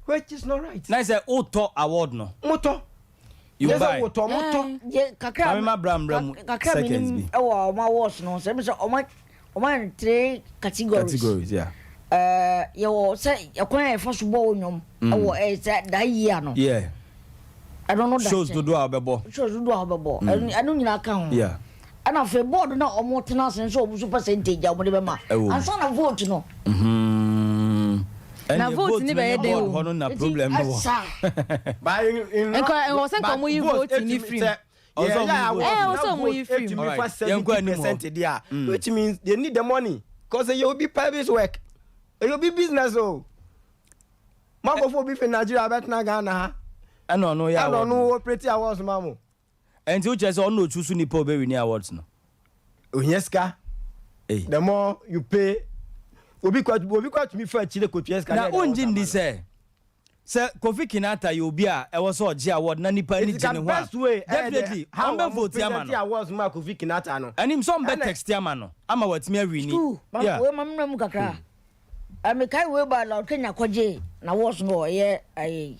which is not right. Na sɛ wotɔ award no. Motɔ. You Yɛ sɛ buy. wotɔ motɔ. Yɛ kakra Maame ma bra mbra mu kakra seconds menim bi. ɛwɔ ɔmo awards no sɛ ɛmi sɛ ɔmo ɔmo ayɛ no three categories. Categories yeah. Ɛɛ yɛwɔ sɛ ɛkwan a yɛfa so bɔ wo nnwom ɛwɔ ɛyɛ sɛ that year no. Yeah. Ɛno no da Shows nkyɛn. dodoɔ a wobɛbɔ. Shows dodoɔ a wobɛbɔ. Ɛno ɛno nyinaa ka ho. Yeah. Ɛna afei board no a wɔn tena ase nso wɔn nso percentage a wɔn de bɛma. Ɛwɔ mu. Ansa na vote no. Mm-hmm. Na Ɛnneɛ vote vote ni no bɛyɛ ne den board o. hɔ no na Nti, problem no wɔ. ɛsa. But in, in Nka ɛwɔ sɛ nka but wɔn yi vote vote ni etumi firi mu. sɛ Ɔsɛ yɛ wɔn yɛ yi award vote. Eh, na ɔsɛ wɔn vote yi firi mu. etumi fa Alright, yɛnkɔ 70 anim hɔ. percent deɛ a which means they need the money cause ɛyɛ obi private work ɛyɛ obi business o. Makɔfo obi fi Nigeria abɛtena Ghana ha. Ɛna ɔno yɛ Ɛna award ɔno no. operate awards ma mo. Ɛnti wokyerɛ sɛ ɔno na otu so nipa a ɔbɛwini awards no. Ohia sika. Ei. The more you pay obi kɔ obi kɔ atumi fa akyire kɔtua sika. Na wongye ndi sɛ sɛ Kofi Kinata yɛ obi a ɛwɔ sɛ ɔgye award na nipa ani gye ne ho a best way definitely ɔmbɛ vote ama no. Awards ma Kofi Kinata no. Ɛnim sɛ ɔmbɛ text ama no ama watumi awini. School ma Yeah. wei ma mmerɛ mu kakra. Mekae wei ba la Kenya kɔgye na awards no wɔ ɛyɛ ɛyɛ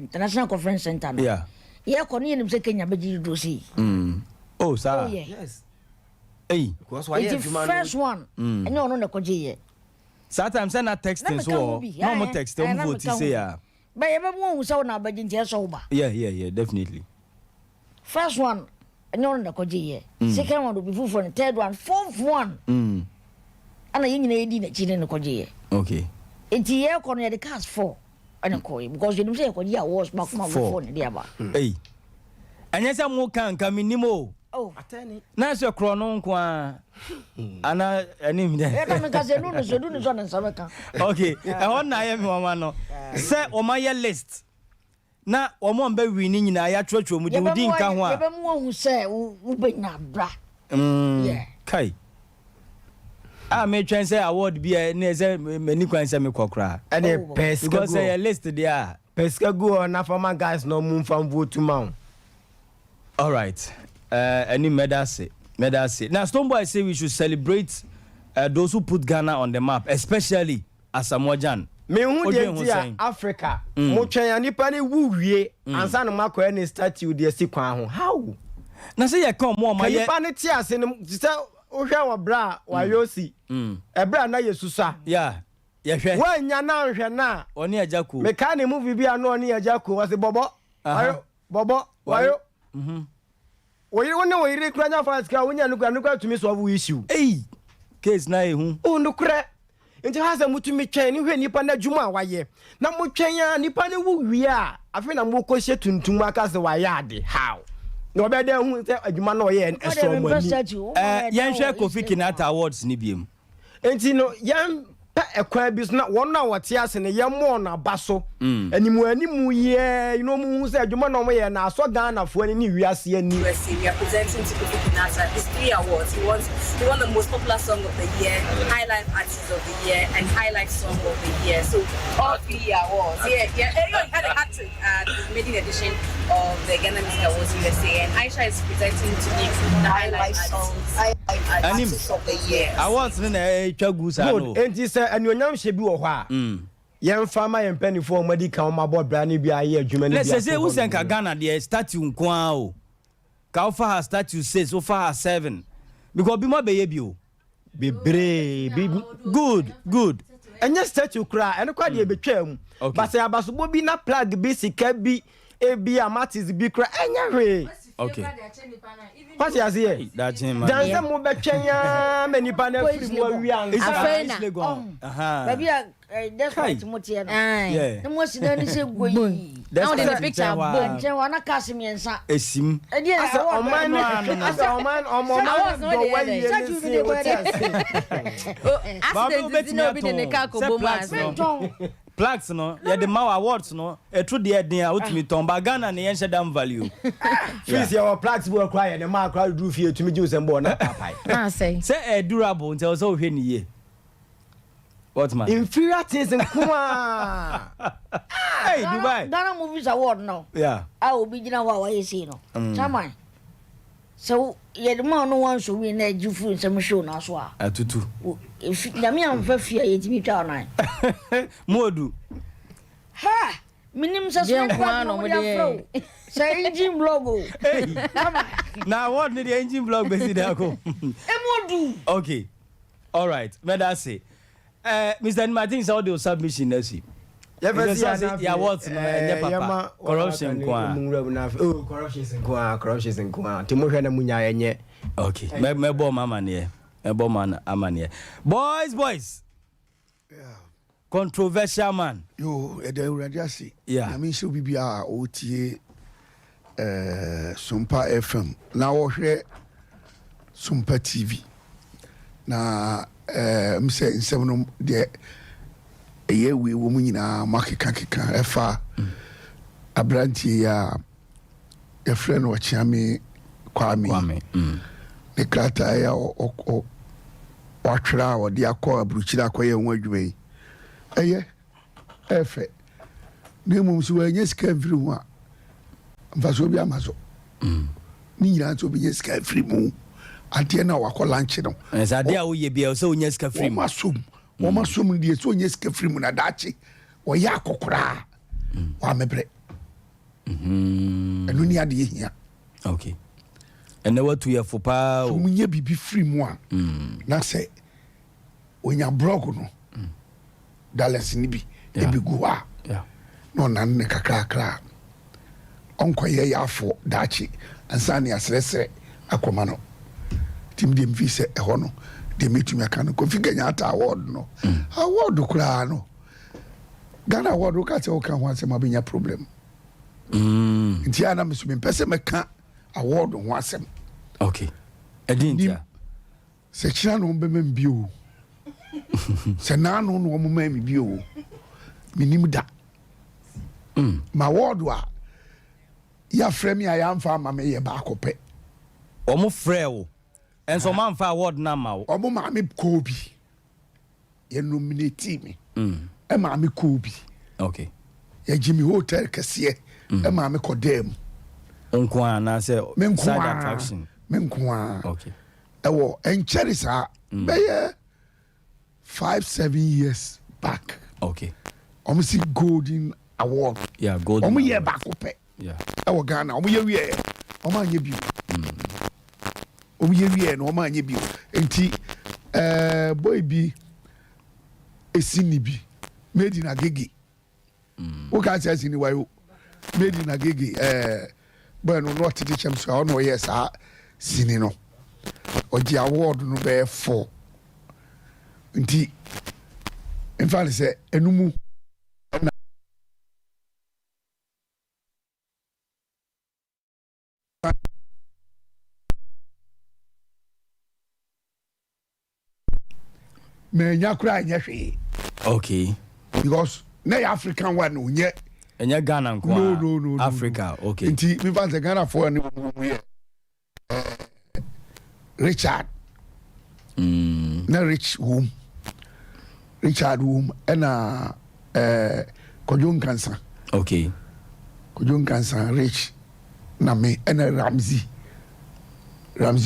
International Conference Center no. Yeah. Yɛkɔ no yɛnim sɛ Kenya bɛgye dodoɔ sei. Oh saa. Oh yeah. Yes. Ei. Because wayɛ Nti adwuma no. first one ɛnyɛ ɔno na ɛkɔgye yɛ. Saa time sɛ na texting Na so meka wɔ ho hɔ. bi. Na ɔmo Ɛɛ, text ɛɛ, ɔmo na vote meka ho sei bi. a. Bɛ yɛbɛma wɔn sɛ wo na abɛgye nti ɛsɛ wo ba. Yeah yeah yeah definitely. First one ɛnyɛ ɔno na ɛkɔgye yɛ. Second one obi foforɔ no third one fourth one. Ɛna yɛn nyinaa yɛdi n'akyi ne no kɔgye yɛ. Okay. Nti yɛkɔ no yɛde cars four ɛna kɔɛ because yɛnim sɛ yɛkɔgye awards baako ma Four. four ne de aba. Ei. Ɛnyɛ sɛ mo ka nka menim o. Oh. Na sɛ korɔ no nko ara ana anim dɛ. Ɛna meka sɛ ɛnu ne so ɛnu ne so a ne nsa bɛka. Okay, ɛhɔ na ayɛ me nwanwa no sɛ wɔayɛ list na wɔn a wɔbɛ win no nyinaa yɛatwerɛtwerɛ wɔn din, wo din nka ho a. Yɛbɛma wahu sɛ wobɛnya bra. Mm, kai. A metwɛn sɛ award bi a ne sɛ m'ani kwan sɛ mekɔ koraa. Ɛne pɛ sika Because ɛyɛ list deɛ a. Pɛ sika gu hɔ na fa ma guys na ɔmo nfa nvote ma wo. Alright eh anim mɛda ase mɛda ase na Stonebwoy say we should celebrate eh those who put Ghana on the map especially Asamoah Gyan. Menhu deɛ Wodwen ho nti a sɛn? Africa motwɛn a nipa no wu wie ansa na moakɔyɛ ne statue de asi kwan ho how? Na sɛ yɛka ɔmo a ɔmo Ka ayɛ. nipa no te ase no te sɛ wohwɛ wɔ berɛ a Wayosi ɛberɛ a na yɛsusua. Yeah yɛhwɛ. Woannya no anhwɛ no a. Ɔne Agya Koo. Mekae ne movie bi a na ɔne Agya Koo ɔse bɔbɔ wayo bɔbɔ wayo. Wo yere wo ne wo yere kura nya fight kura wonya no kura no kura tumi solve wo issue. Ei! Case na ehu. Oh nokorɛ. Nti ha sɛ motumi twɛn ne hwɛ nipa no adwuma a wayɛ na motwɛn a nipa no wu wie a afei na mokɔ hyɛ tuntum aka sɛ wayɛ ade how na ɔbɛyɛ dɛ ahu sɛ adwuma no ɔyɛ no ɛsɔ mo ani. Eh, yɛnhwɛ Kofi Kinata Awards no biom. Enti no, yɛmpɛ ɛkwan bi so na wɔn a wɔte ase no yɛmmɔ wɔn aba so animuanimu yi ara yi na wɔnhu sɛ adwuma na wɔyɛ no asɔ Ghanafoɔ ani ne wiase ani. USA, we are presenting to Kofi Kinata his three awards. He won, he won the most popular song of the year, High Life Artist of the Year, and High Life Song of the Year. So all three awards. Yeah, yeah. Eh, he had a hat trick at the maiden edition of the Ghana Music Awards USA, and Aisha is presenting to me the High Life Song. Anim, awards no na ɛtwa gu saa no. Good, enti sɛ anuonyam hyɛ bi wɔ hɔ a, yɛmfa ma yɛn mpanimfoɔ a wɔadi kan, wɔabɔ bra no bi ayɛ adwuma no bi Sɛ ato sɛ hɔ wosɛ nka nom. Ghana deɛ statue nko ara o. Ka wofa ha statue six, wofa ha seven. Because bi mo abɛyɛ bi o. Bebree bi. Good, good. Ɛnyɛ statue koraa, ɛno koraa deɛ ɛbɛtwaa mu. Okay. But sɛ abasobɔ bi na plug bi, sika bi, ebi a matches bi koraa, ɛnyɛ hwee. Okay. Wate aseɛ? Daakye ma. Dan sɛ mobɛtwɛn ara ma nipa no afiri mu awie ansa. Afei na East Legon. Aha. Baabi a eh, despite mo teɛ no. Yeah. Na mo asi dan no sɛ goyi. Na wode ne picture abom. Nkyɛn hɔ na cars mmiɛnsa. Esim. Ɛdeɛ Asɛ award ɔman no asɛ ɔman ɔmo ɔman no dɔ wayie ne se wote ase. Accident ti na obi de ne car kɔ bom plaques ase. no plaques no yɛde ma wo awards no ɛtoro deɛ ɛden a wotumi tɔn ba Ghana ne yɛnhyɛ dam value. Fees yɛ wɔ plaques bi wɔ koraa yɛ ne maa koraa duru fie tumi gye wo sɛm bɔɔ na paapae. Sɛ ɛyɛ durable nti ɛwɔ sɛ wohwɛ ne yie. What man? Inferior things nko ara. Hey, Dubai. Ghana Movies Award no. Yeah. A obi gyina hɔ a wayɛ sei no. Chairman, sɛ wo yɛde ma no wansɔ wie na agye firi nsɛm hyew no aso a. Atutu. Efi nyame amfa fie a yɛtumi twa ɔnan. Mu odu. Ha! Menim sɛ Deɛ so nko ara na wɔde wɔde afrɛ wo. Sɛ engine block o. Hey. Na award ne deɛ engine block bɛsi da ko. Emu odu. Okay. Alright, mɛda ase. Eh, Mr. Anim, I think sɛ wode wo submission no asi. Yɛfɛ si Ɛsɛ sɛ yɛ awards no ɛnyɛ papa. Corruption nko ara. Mu nwura mu na afei oh corruption nko ara corruption nko ara. Nti mohwɛ na munya ɛnyɛ. Okay, mɛ mɛbɔ ɔmo amaneɛ. Mɛbɔ ɔmo amaneɛ. Boys, boys. Controversial man. Yo, yɛda Awurade ase. Yeah. Nyame nhyira obi biara a ɔretie eh, Sompa FM na ɔhwɛ Sompa TV. Na eh, m sɛ nsɛm no deɛ ɛyɛ wei wɔ mu nyinaa moakekakeka ɛfa aberanteɛ yi a yɛfrɛ no Ɔkyeame Kwame, Kwame mm. ne krataa yi a watwerɛ a ɔde akɔ aburukyire akɔyɛ ho adwuma yi ɛyɛ ɛfɛ na mmom sɛ wɔanya sika mfiri ho a mfasoɔ bi ama so mm. ne nyinaa nso obɛnya sika afiri mu adeɛ no a wakɔ lanche no sɛ adeɛ a woyɛ bia sɛ wonya sika firi mu wɔn asom wɔn asom no deɛ sɛ ɔnya sika firi mu na daakye wɔyɛ akɔkoraa mm. wɔamɛbrɛ mm-hmm. ɛno ne adeɛ hia okay ɛnɛ watu yɛ fo paa o so munya biribi firi mu a mm. na sɛ onya blɔg no mm. dollars no bi ebi gu hɔ a na ɔnane ne kakrakra a ɔnkɔyɛ yɛ afo daakye ansa ne asrɛsrɛ akɔma no nti medeɛ mfi sɛ ɛhɔ no deɛ mɛtumi aka no Kofi Kenyatta award no mm. award koraa no Ghana award woka sɛ woka ho asɛm a wobɛnya problem. Mm. Nti a na meso mempɛ sɛ mɛka award ho asɛm. Okay. Ɛdi ntia. Sɛ kyina na wɔn bɛma mi bio o. Sɛ naano na wɔn ma mi bio o. Menim da. Ma award a yɛafrɛ me a yɛamfa ama me yɛ baako pɛ. Wɔn frɛ wo. Ɛnso wɔn amfa award no ama wo. Wɔn maa me kɔɔ bi. Yɛ nominate me. Ɛmaa me kɔɔ bi. Okay. Yɛgye me hotel kɛseɛ. Ɛmaa me kɔ dan mu. Nko ara anaasɛ Me nko side ara. attraction. Me nko ara. Okay. Ɛwɔ ɛnkyɛre saa. Bɛyɛ 5, 7 years back. Okay. Wɔn si golden award. Yeah, golden Wɔn yɛ award. baako pɛ. Yeah. Ɛwɔ Ghana. Wɔn yɛ wie yɛ. Wɔn anyɛ bio. Wɔn yɛ wie no wɔn anyɛ bio. Nti boy bi esi ni bi made in Agege. Woka sɛ esi ni wayo made in Agege, boy no na ɔtete kyɛm so a ɔna ɔyɛ saa sini no. Ɔgye award no bɛyɛ four. Nti nfa ne sɛ ɛnumu ɛna manya koraa nyɛ hwee. Because na yɛ African one no nyɛ. Ɛnyɛ Ghana nko No, ara. no. Africa, okay. Nti mefa sɛ Ghanafoɔ ne wɔn mu yɛ Richard na Rich wom, Richard wom, ɛna Kwadwo Nkansa. Kwadwo Nkansa, Rich na me ɛna Ramsey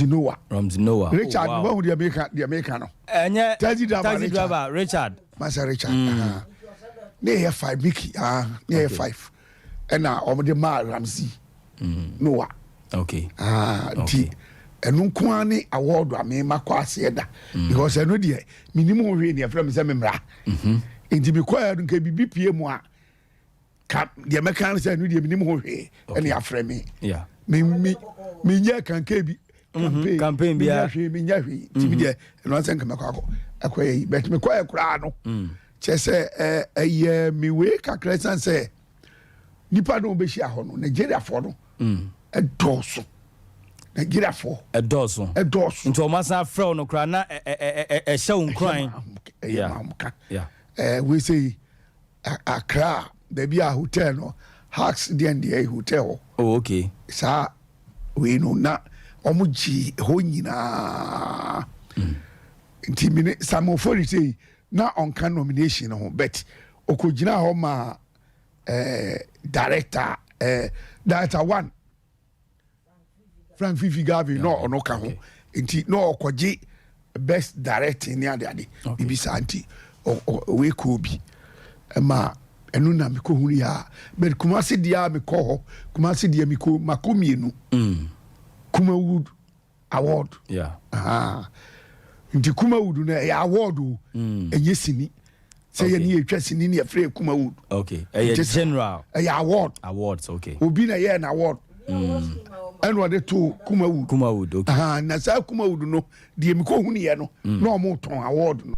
Noah. Ramsey Noah. Richard. Oh, wow. Wahu deɛ meka no. Ɛnyɛ taxi driver. Taxi Richard. driver Richard. Masa Richard. Ne yɛ five, Mickey, ah, ne yɛ five ɛna wɔn de maa Ramsey Noah. Ah, nti ɛno nko ara ne award a mema kɔ aseɛ da, because ɛno deɛ menim ho hwee ne yɛfrɛ me sɛ memmra. Nti mekɔɛ no nka biribi pie mu a ka deɛ mɛka no sɛ ɛno deɛ menim ho hwee ɛne yɛafrɛ me. Menyɛ kanka bi. Campaign biara. Menyɛ hwee, menyɛ hwee. Nti mi deɛ ɛno asɛ nka mɛkɔ akɔ ɛkɔyɛ yi, but mekɔyɛ koraa no kyerɛ sɛ ɛyɛ mewei kakra ɛsiane sɛ nipa no wɔbɛhyia hɔ no, Nigeriafoɔ no ɛdɔɔso, Nigeriafoɔ. Ɛdɔɔso. Ɛdɔɔso. Nti ɔmo asan afrɛ wo no koraa na ɛhyɛ wo nkuran. Ɛyɛ mahomka. Wei sɛ yi Accra baabi a hotel no Hacks deɛ deɛ hotel hɔ. Oh, okay. Saa wei no na ɔmo gye hɔ nyinaa. Nti mene Samuel Fori sɛ yi na ɔnka nomination no ho, but ɔkɔgyina hɔ ma director one, Frank Fifi Gavin, na ɔno ka ho. Nti na ɔkɔgye best directing ne ade ade bibi saa. Nti wei kɔɔ bi ɛma ɛno na mekɔhunu yɛ a. But Kumase deɛ a mekɔ hɔ, Kumase deɛ mekɔ makɔ mmienu, Kumawood Award. Aha. Nti Kumawood no ɛyɛ award o, ɛnyɛ sini sɛ yɛ ne yɛtwa sini ne yɛfrɛ yɛ Kumawood. Okay. Ɛyɛ Nti sɛ- general. Ɛyɛ award. Awards, okay. Obi na ɛyɛ no award ɛna ɔde to Kumawood. Kumawood, okay. Aha, na saa Kumawood no deɛ mekɔhunu yɛ no na ɔmo tɔn award no.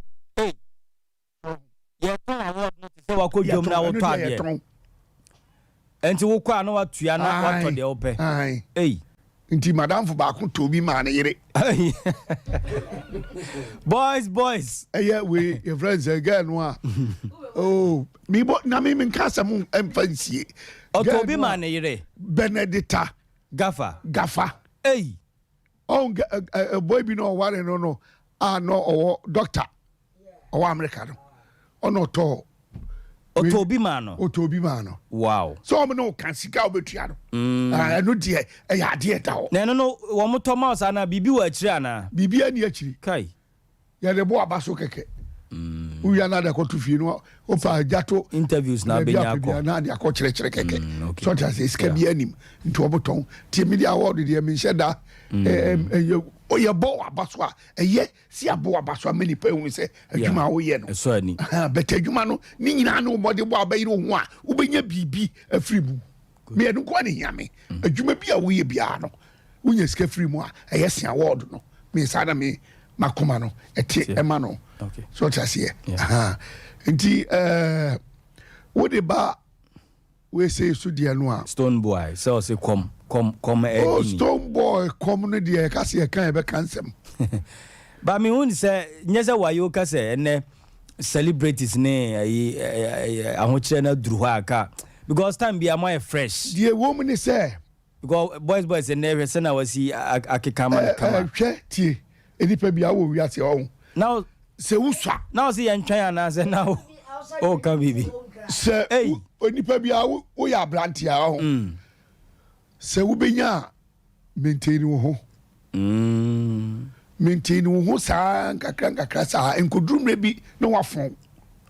Yɛtɔn award no te sɛ wakɔ dwom na Yɛtɔn, ɛno wotɔ deɛ adeɛ. yɛtɔn. Nti wokɔ a na watua na watɔ deɛ wopɛ. Ae. Ei. Nti madamfo baako tɔ bi maa ne yere. Boys, boys. Ɛyɛ wei yɛfrɛ no sɛ girl no a, oh, mebɔ na me menka asɛm ɛmfa nsie. Ɔtɔ Girl bi no maa a- ne yere. Benedicta. Gafa. Gafa. Ei. Ɔn boy bi na ɔware no a na ɔwɔ doctor ɔwɔ America no, ɔna ɔtɔ. Ɔtɔ obi maa no. Ɔtɔ obi maa no. Sɛ ɔmo ne ɔka sika a wobɛtua no. Ah, ɛno deɛ ɛyɛ adeɛ da hɔ. Na ɛno no wɔn tɔ ma wo saa na biribi wɔ akyire anaa? Biribi ani akyiri. Kai. Yɛde bɔ aba so kɛkɛ, wowia no ade akɔto fie no, wopa agya to. Interviews na baabi abɛnya apɛ biara akɔ. na ade akɔ kyerɛkyerɛ kɛkɛ. Okay. Sɛ ɔte ase sika bi anim nti ɔmotɔn. Nti mede award deɛ menhyɛ da. Yɛbɔ waba so a ɛyɛ si abɔ waba so ama nipa ehu sɛ adwuma a woyɛ no ɛsɔ ani. Bɛtɛ adwuma no ne nyinaa ne wobɔde bɔ a wobɛyere wo ho a wobɛnya biribi afiri mu. Meɛno nkoa ne hia me. Adwuma bi a woyɛ biara no wonya sika firi mu a ɛyɛ se award no. Me saa na me makoma no ɛte ɛma no. So ɔte aseɛ. Nti wode ba weesei so deɛ no a Stonebwoy sɛ ɔsɛ kɔm. kɔm kɔm Oh, ɛdi ni. Stonebwoy kɔm no deɛ, yɛka sɛ yɛka, yɛbɛka nsɛm. Ba mehu sɛ nyɛ sɛ wayo ka sɛ ɛnɛ celebrities ne ayi ahokyerɛ no aduru hɔ a ka because time bia moayɛ fresh. Deɛ ɛwɔ mu ne sɛ because boys boys ɛnɛ, hwɛ sɛ na wasi akeka ma no kama. Hwɛ, tie, nipa bi awɔ wiase ɔho na sɛ wosua na wo sɛ yɛntwɛn anaasɛ na woka biribi? Sɛ Ei. Onipa bi a woyɛ aberanteɛ a ɔho sɛ wobɛnya a, maintain wo ho. Maintain wo ho saa nkakra nkakra saa, nkoduru mmerɛ bi na wafɔn.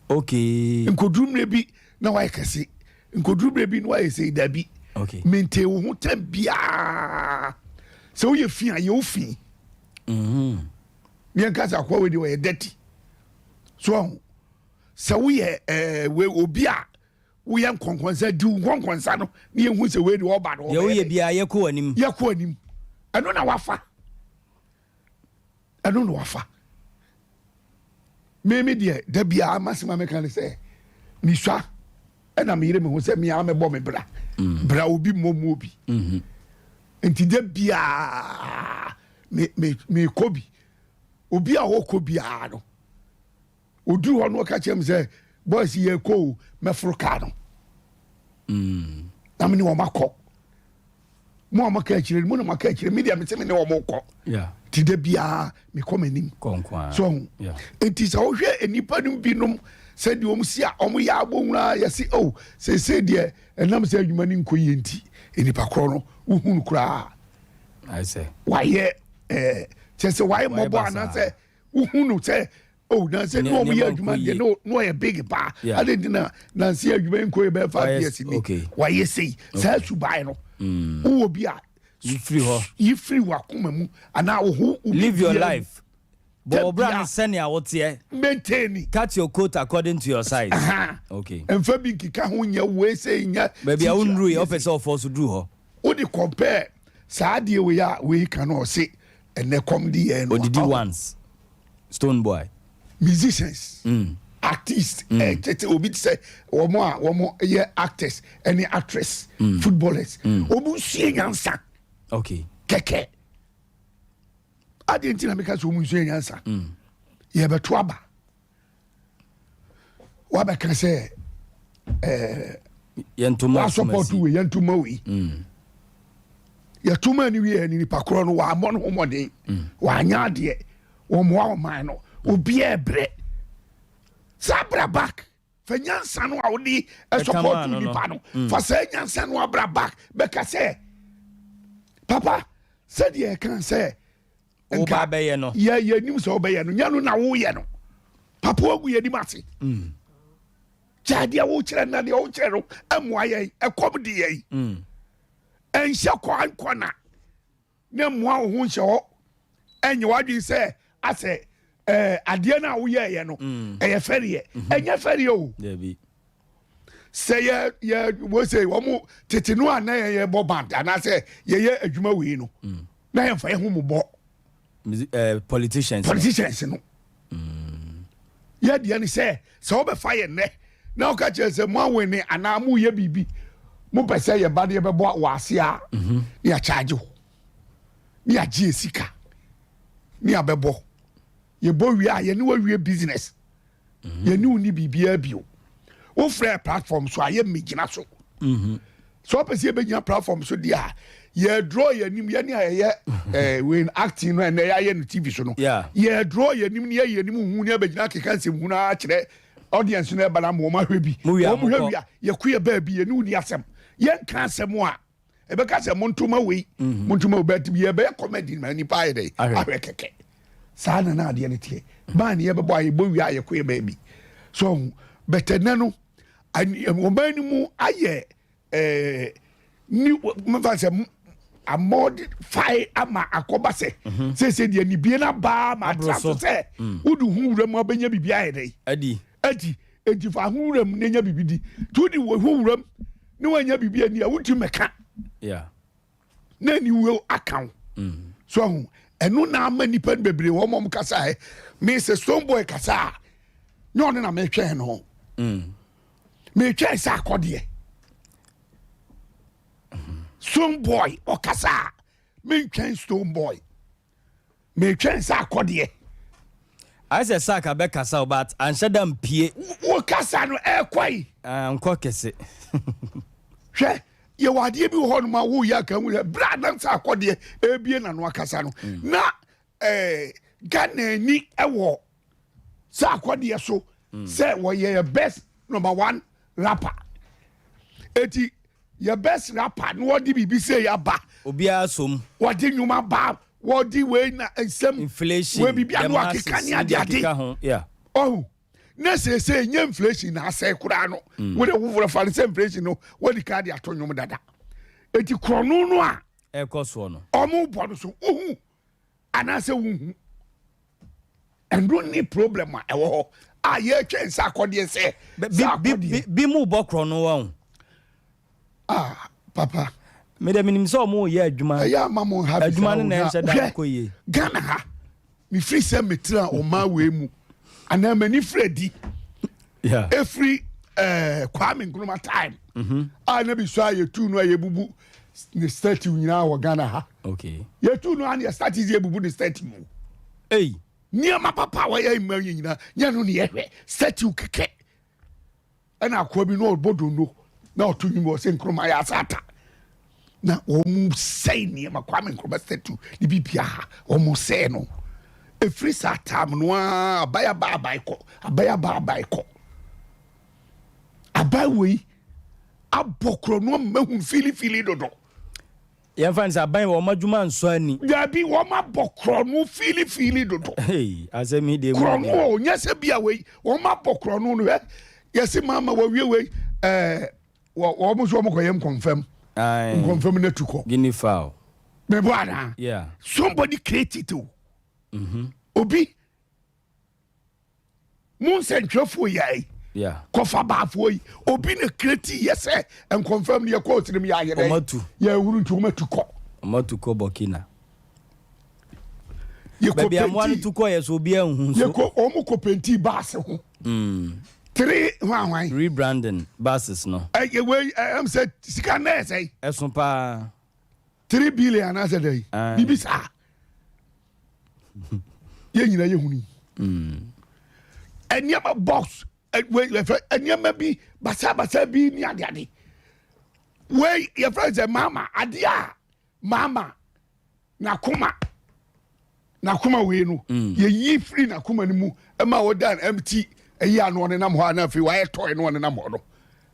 Nkoduru mmerɛ bi na wayɛ kɛse, nkoduru mmerɛ bi na wayɛ sɛ dabi. Maintain wo ho tɛm biaa. Sɛ woyɛ fi a, yɛ wo fi. Yɛnka sɛ akoa wei deɛ, ɔyɛ dirty so ɔho. Sɛ woyɛ wei, obi a woyɛ nkɔnkɔnsa, di wo nkɔnkɔnsa no ne yɛhu sɛ wei deɛ, ɔba no. Deɛ woyɛ biaa, yɛkɔ w'anim. Yɛkɔ anim. Ɛno na wafa, ɛno na wafa. Mímí deɛ, da biara masɛm a meka ne sɛ misua ɛna meyere me ho sɛ mea mɛbɔ me bra bra, obi mmɔ mu obi. Nti da biara me me mekɔ bi, obi a ɔkɔ biara no, oduru hɔ no, ɔka kyerɛ me sɛ, "Boys, yɛ kɔ o," mɛforo kaa no na me ne wɔn akɔ. Mo a moaka akyire no, mo na moaka akyire. Me deɛ, mese me ne wɔn kɔ. Nti da biara mekɔ m'anim. Kɔ nko ara. So ɔho nti sɛ wohwɛ nnipa no binom sɛdeɛ ɔm si a ɔmo yɛ abɔhunu a, yɛse o seesei deɛ, ɛnam sɛ adwuma no nkɔ yie nti, nnipa korɔ no, wohu no koraa ayɛ sɛ wayɛ kyerɛ sɛ wayɛ Wayɛ mmɔbɔ basaa. Anaasɛ wohu no sɛ o nansɛ ne ɔmo yɛ nneɛma adwuma nkɔ deɛ yie. ne ɔyɛ big paa. Ade nti na nansi adwuma yi nkɔ yɛ bɛyɛ 5 years ni wayɛ sei. Saa suban no, wowɔ bi a, yi firi hɔ. Yi firi w'akoma mu anaa wo ho wo Live your biribiara mu. life, bɔ wo bra no Tabia. sɛnea woteɛ. Maintain. Cut your coat according to your size. Okay. Mfa bi nkeka ho nyɛ wei sɛ nya baabi a wonnuru yɛ teacher. wopɛ sɛ ɔfɔ so duru hɔ. Wode compare saa adeɛ wei a wei ka no, ɔse ɛnɛ kɔm de yɛn no. Odidi once, Stonebwoy. Musicians, artists, tete obi te sɛ wɔn a wɔn yɛ actors ɛne actress, footballers, wɔn nsue nyansa. Kɛkɛ adeɛ nti na meka sɛ wɔn nsue nyansa. Yɛbɛto aba, wabɛka sɛ yɛntoma. Wasupɔto wei, yɛntoma wei. Yɛtoma ni wie ni, nipa korɔ no wammɔ no ho mmɔden, wanyɛ adeɛ, wɔmmoa ɔman no, obiaa brɛ saa bra back. Fa nyansa no a wode maa ɛsupɔto no no. nipa no, fa saa nyansa no abra back bɛka sɛ, "Papa, sɛdeɛ ɛka sɛ Woba bɛyɛ no. yɛ yɛnim sɛ wobɛyɛ no, nyɛ no na woyɛ no. Papa, wagu yɛnim ase. Gyae deɛ wokyerɛ na deɛ wokyerɛ no ɛmmoa yɛn. Ɛkɔm de yɛn. Ɛnhyɛ kwan kɔna na mmoa wo ho nhyɛ hɔ. Ɛnyɛ w'adwene sɛ asɛ adeɛ no a woyɛɛyɛ no ɛyɛ fɛreɛ. Ɛnyɛ fɛreɛ o. Dabi. Sɛ yɛ yɛ wo sɛ wɔn tete no a na yɛ bɔ band anaasɛ yɛyɛ adwuma wei no, na yɛmfa yɛ ho mo bɔ Politicians no. Politicians no, yɛ deɛ ne sɛ sɛ wobɛfa yɛ nnɛ na woka kyerɛ sɛ mo awene anaa moyɛ biribi, mopɛ sɛ yɛba de yɛbɛbɔ wɔ ase a, ne yɛakyagye wo, ne yɛagye yɛ sika, ne yɛabɛbɔ. Yɛbɔ wie a, yɛne wawie business, yɛne wo ni biribiara bio. Wofrɛ platform so a, yɛmmɛgyina so. Sɛ wopɛ sɛ yɛbɛgyina platform so deɛ a, yɛdraw yɛnim, yɛne a yɛyɛ wei acting no, ɛnɛ yɛayɛ no TV so no, yɛdraw yɛnim ne yɛyɛ yɛnim hu ne yɛbɛgyina keka nsɛm hu no akyerɛ audience no. Ɛba no ama wɔn ahwɛ bi. Mo wie a, wɔn hwɛ mokɔ. wie a, yɛko yɛ baabi, yɛne wo ni asɛm, yɛnka asɛm a ɛbɛka sɛ montoma wei, montoma wei, but yɛbɛyɛ comedy ma nipa ayɛ dɛ Ahwɛ. ahwɛ kɛkɛ. Saa na na adeɛ no teɛ baa ne yɛbɛbɔ a, yɛbɔ wie a, yɛkɔ yɛ baabi so ɔho bɛtɛ. Nɛ no ɔman no mu ayɛ ni mfa sɛ amɔde ama akɔba sɛ seesei deɛ nibie no abaa ma Aboro atra so so. sɛ wode ho wura mu abɛnya biribi ayɛ dɛ adi. Adi enti fa ho wura mu na nya biribi di. Nti wode wo ho wura mu ne woanya biribi ani a, wontumi mɛka na aniwuo aka wo so ahu. Ɛno na ama nipa no bebree wɔn mɔm kasa. Ɛ me sɛ Stonebwoy kasa a, nyɛ ɔno na metwɛn no. Metwɛn sɛ akɔdeɛ. Stonebwoy ɔkasa a, mentwɛn Stonebwoy. Metwɛn sɛ akɔdeɛ. Ayɛ sɛ Sark abɛkasa o but anhyɛ da mpie. Wo kasa no ɛkɔ yi. Ankɔ kɛse. Hwɛ, yɛwɔ adeɛ bi wɔ hɔ nom a woyɛ aka hu sɛ berɛ a na sɛ akɔdeɛ ɛrebie n'ano akasa no, mm. na eh, Ghana ani wɔ sɛ akɔdeɛ so mm. sɛ wɔyɛ yɛ best number one rapper. Eti yɛ best rapper na wɔde biribi sɛ yɛaba. Obiara som. Wɔde nnwuma ba wɔde wei na nsɛm. Inflation. Wei biribi ano akeka ne ade ade. Ɔho na seesei nye inflation na asɛe koraa no. Mm. Wode woforɔ fa no sɛ inflation no wɔde ka de ato nnwom dada. Eti korɔno no a. Ɛkɔ soɔ no. Ɔmo bɔ no so wohu anaasɛ wohu. Ɛno ne problem a ɛwɔ hɔ a yɛretwɛn sɛ akɔdeɛ sɛ sɛ akɔdeɛ. Bi mu bɔ korɔ no wɔn. Ah papa. Me de menim sɛ ɔmo yɛ adwuma. Ɛyɛ ama mo nha bisa Adwuma no na ɛnhyɛ da nkɔ yie. Ghana ha mefiri sɛ metra ɔman wei mu anaa m'ani firi adi ɛfiri eh, Kwame Nkrumah time mm -hmm. a na bi so a yɛtu no a yɛbubu ne statue nyinaa wɔ Ghana ha. Okay. Yɛtu no a ne yɛ statue yɛbubu ne statue mu. Hey. Nneɛma papa a wɔyɛ mma yɛ nyinaa nyɛ no ne yɛhwɛ statue kɛkɛ. Ɛna akoa bi na ɔbɔ dondo na ɔto nnwom ɔsɛ Nkrumah yɛ asata na wɔn sɛe nneɛma Kwame Nkrumah statue ne biribiara wɔn sɛe no ɛfiri saa tam no ara aban aba aban kɔ aban aba aban kɔ aban wei abɔ korɔ no ama hu filifili dodo. Yɛmfa no sɛ aban wɔn adwuma nsɔ ani. Dabi, wɔn abɔ korɔno fiilifiili dodo. Hey, asɛm yi deɛ mu Korɔno o, nyɛ sɛ bi a wei, wɔn abɔ korɔno no hwɛ. Yɛsi maa ma wɔwie wei, ɛɛ, wɔ wɔn nso wɔn kɔ yɛ nkɔnfɛm. Nkɔnfɛm na tu kɔ. Guinea fowl. Mɛbɔ anaa? Yeah. Somebody create it o. Mm -hmm. Obi. Mo nsɛntwerɛfoɔ yi ai kɔfa baafoɔ yi obi na kreti yɛ sɛ nkɔmfam no yɛkɔ ɔsene mu yɛ ayɛ dɛ yɛhunu nti wɔmatu kɔ wɔmatu kɔ Burkina baabi a mmoa no tu kɔ yɛ so obi anhu nso yɛkɔ wɔn kɔ penti baase ho mm. three hwan hwan rebranding buses no ɛyɛ wei ɛm sɛ sika na ɛsɛ ɛso paa 3 billion anaasɛ dɛ biribi saa yɛn nyinaa yɛ huni mm. nneɛma box yɛfrɛ nneɛma bi basabasa bi ne adeade wei yɛfrɛ sɛ maama adeɛ a maama n'akoma n'akoma wei no mm. yɛyi firi n'akoma no mu ɛma ɔdan empty ɛyi ano ɔnenam hɔ a na afei wayɛ tɔe no ɔnenam hɔ no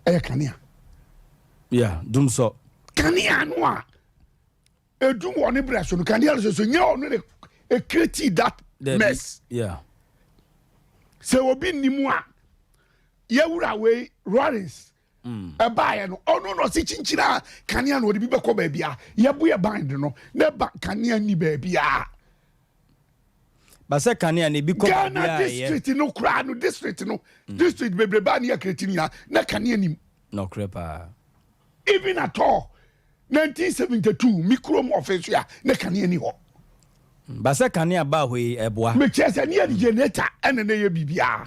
ɛyɛ kanea. Yeah, dumsɔ. Kanea no a edum wɔ ne brɛ so no kanea no soso nyɛ ɔno ne ekreti that mess. Yeah. Sɛ obi ni mu a yɛwura wei Lawrence ɛbaayɛ no ɔno na ɔsi kyinkyin a kanea na ɔde bi bɛkɔ baabi a yɛbo yɛ band no na ɛba kanea ni baabi a. Basɛ kanea na ebi kɔ baabi a Ghana district no koraa no district no district bebrebe a ne yɛ kreti nyinaa na kanea nim. Nɔkorɛ paa. Even at all 1972 mi kurom ɔfɛ so a ne kanea ni hɔ. Basɛ kanea baa hɔ yi ɛboa. Mekyerɛ sɛ ne yɛ de generator ɛna ne yɛ biribiara.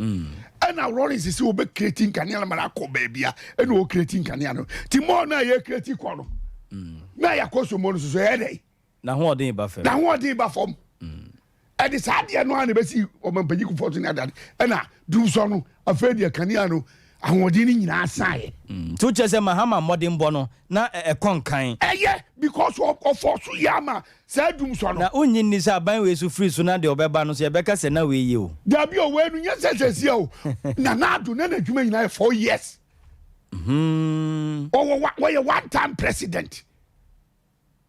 Ɛna Lawrence sɛ ɔbɛ kreti nkanea no ma no akɔ baabi a ɛna ɔkreti nkanea no. Ti mɔɔ no a yɛ kreti kɔ no na yɛakɔ so mɔ no soso ɛyɛ dɛ. N'ahoɔden ba fam. N'ahoɔden ba fam. Ɛde saa adeɛ no a na ɛbɛsi ɔmampanyin kufoɔ so ne adeade ɛna dumsɔ no afei deɛ kanea no ahoɔden no nyinaa saeɛ. Nti wokyerɛ sɛ Mahama mmɔdenbɔ no na ɛkɔ nkan. Ɛyɛ because ɔfɔ so yɛ ama saa dumsɔ no. Na wonnye nni sɛ aban wei so firi so na deɛ ɔbɛba no nso yɛbɛka sɛ na wei ye o. Dabi o wei no nyɛ sɛ sɛsia o Nana Addo na n'adwuma nyinaa yɛ 4 years. Ɔwɔ wɔyɛ one time president.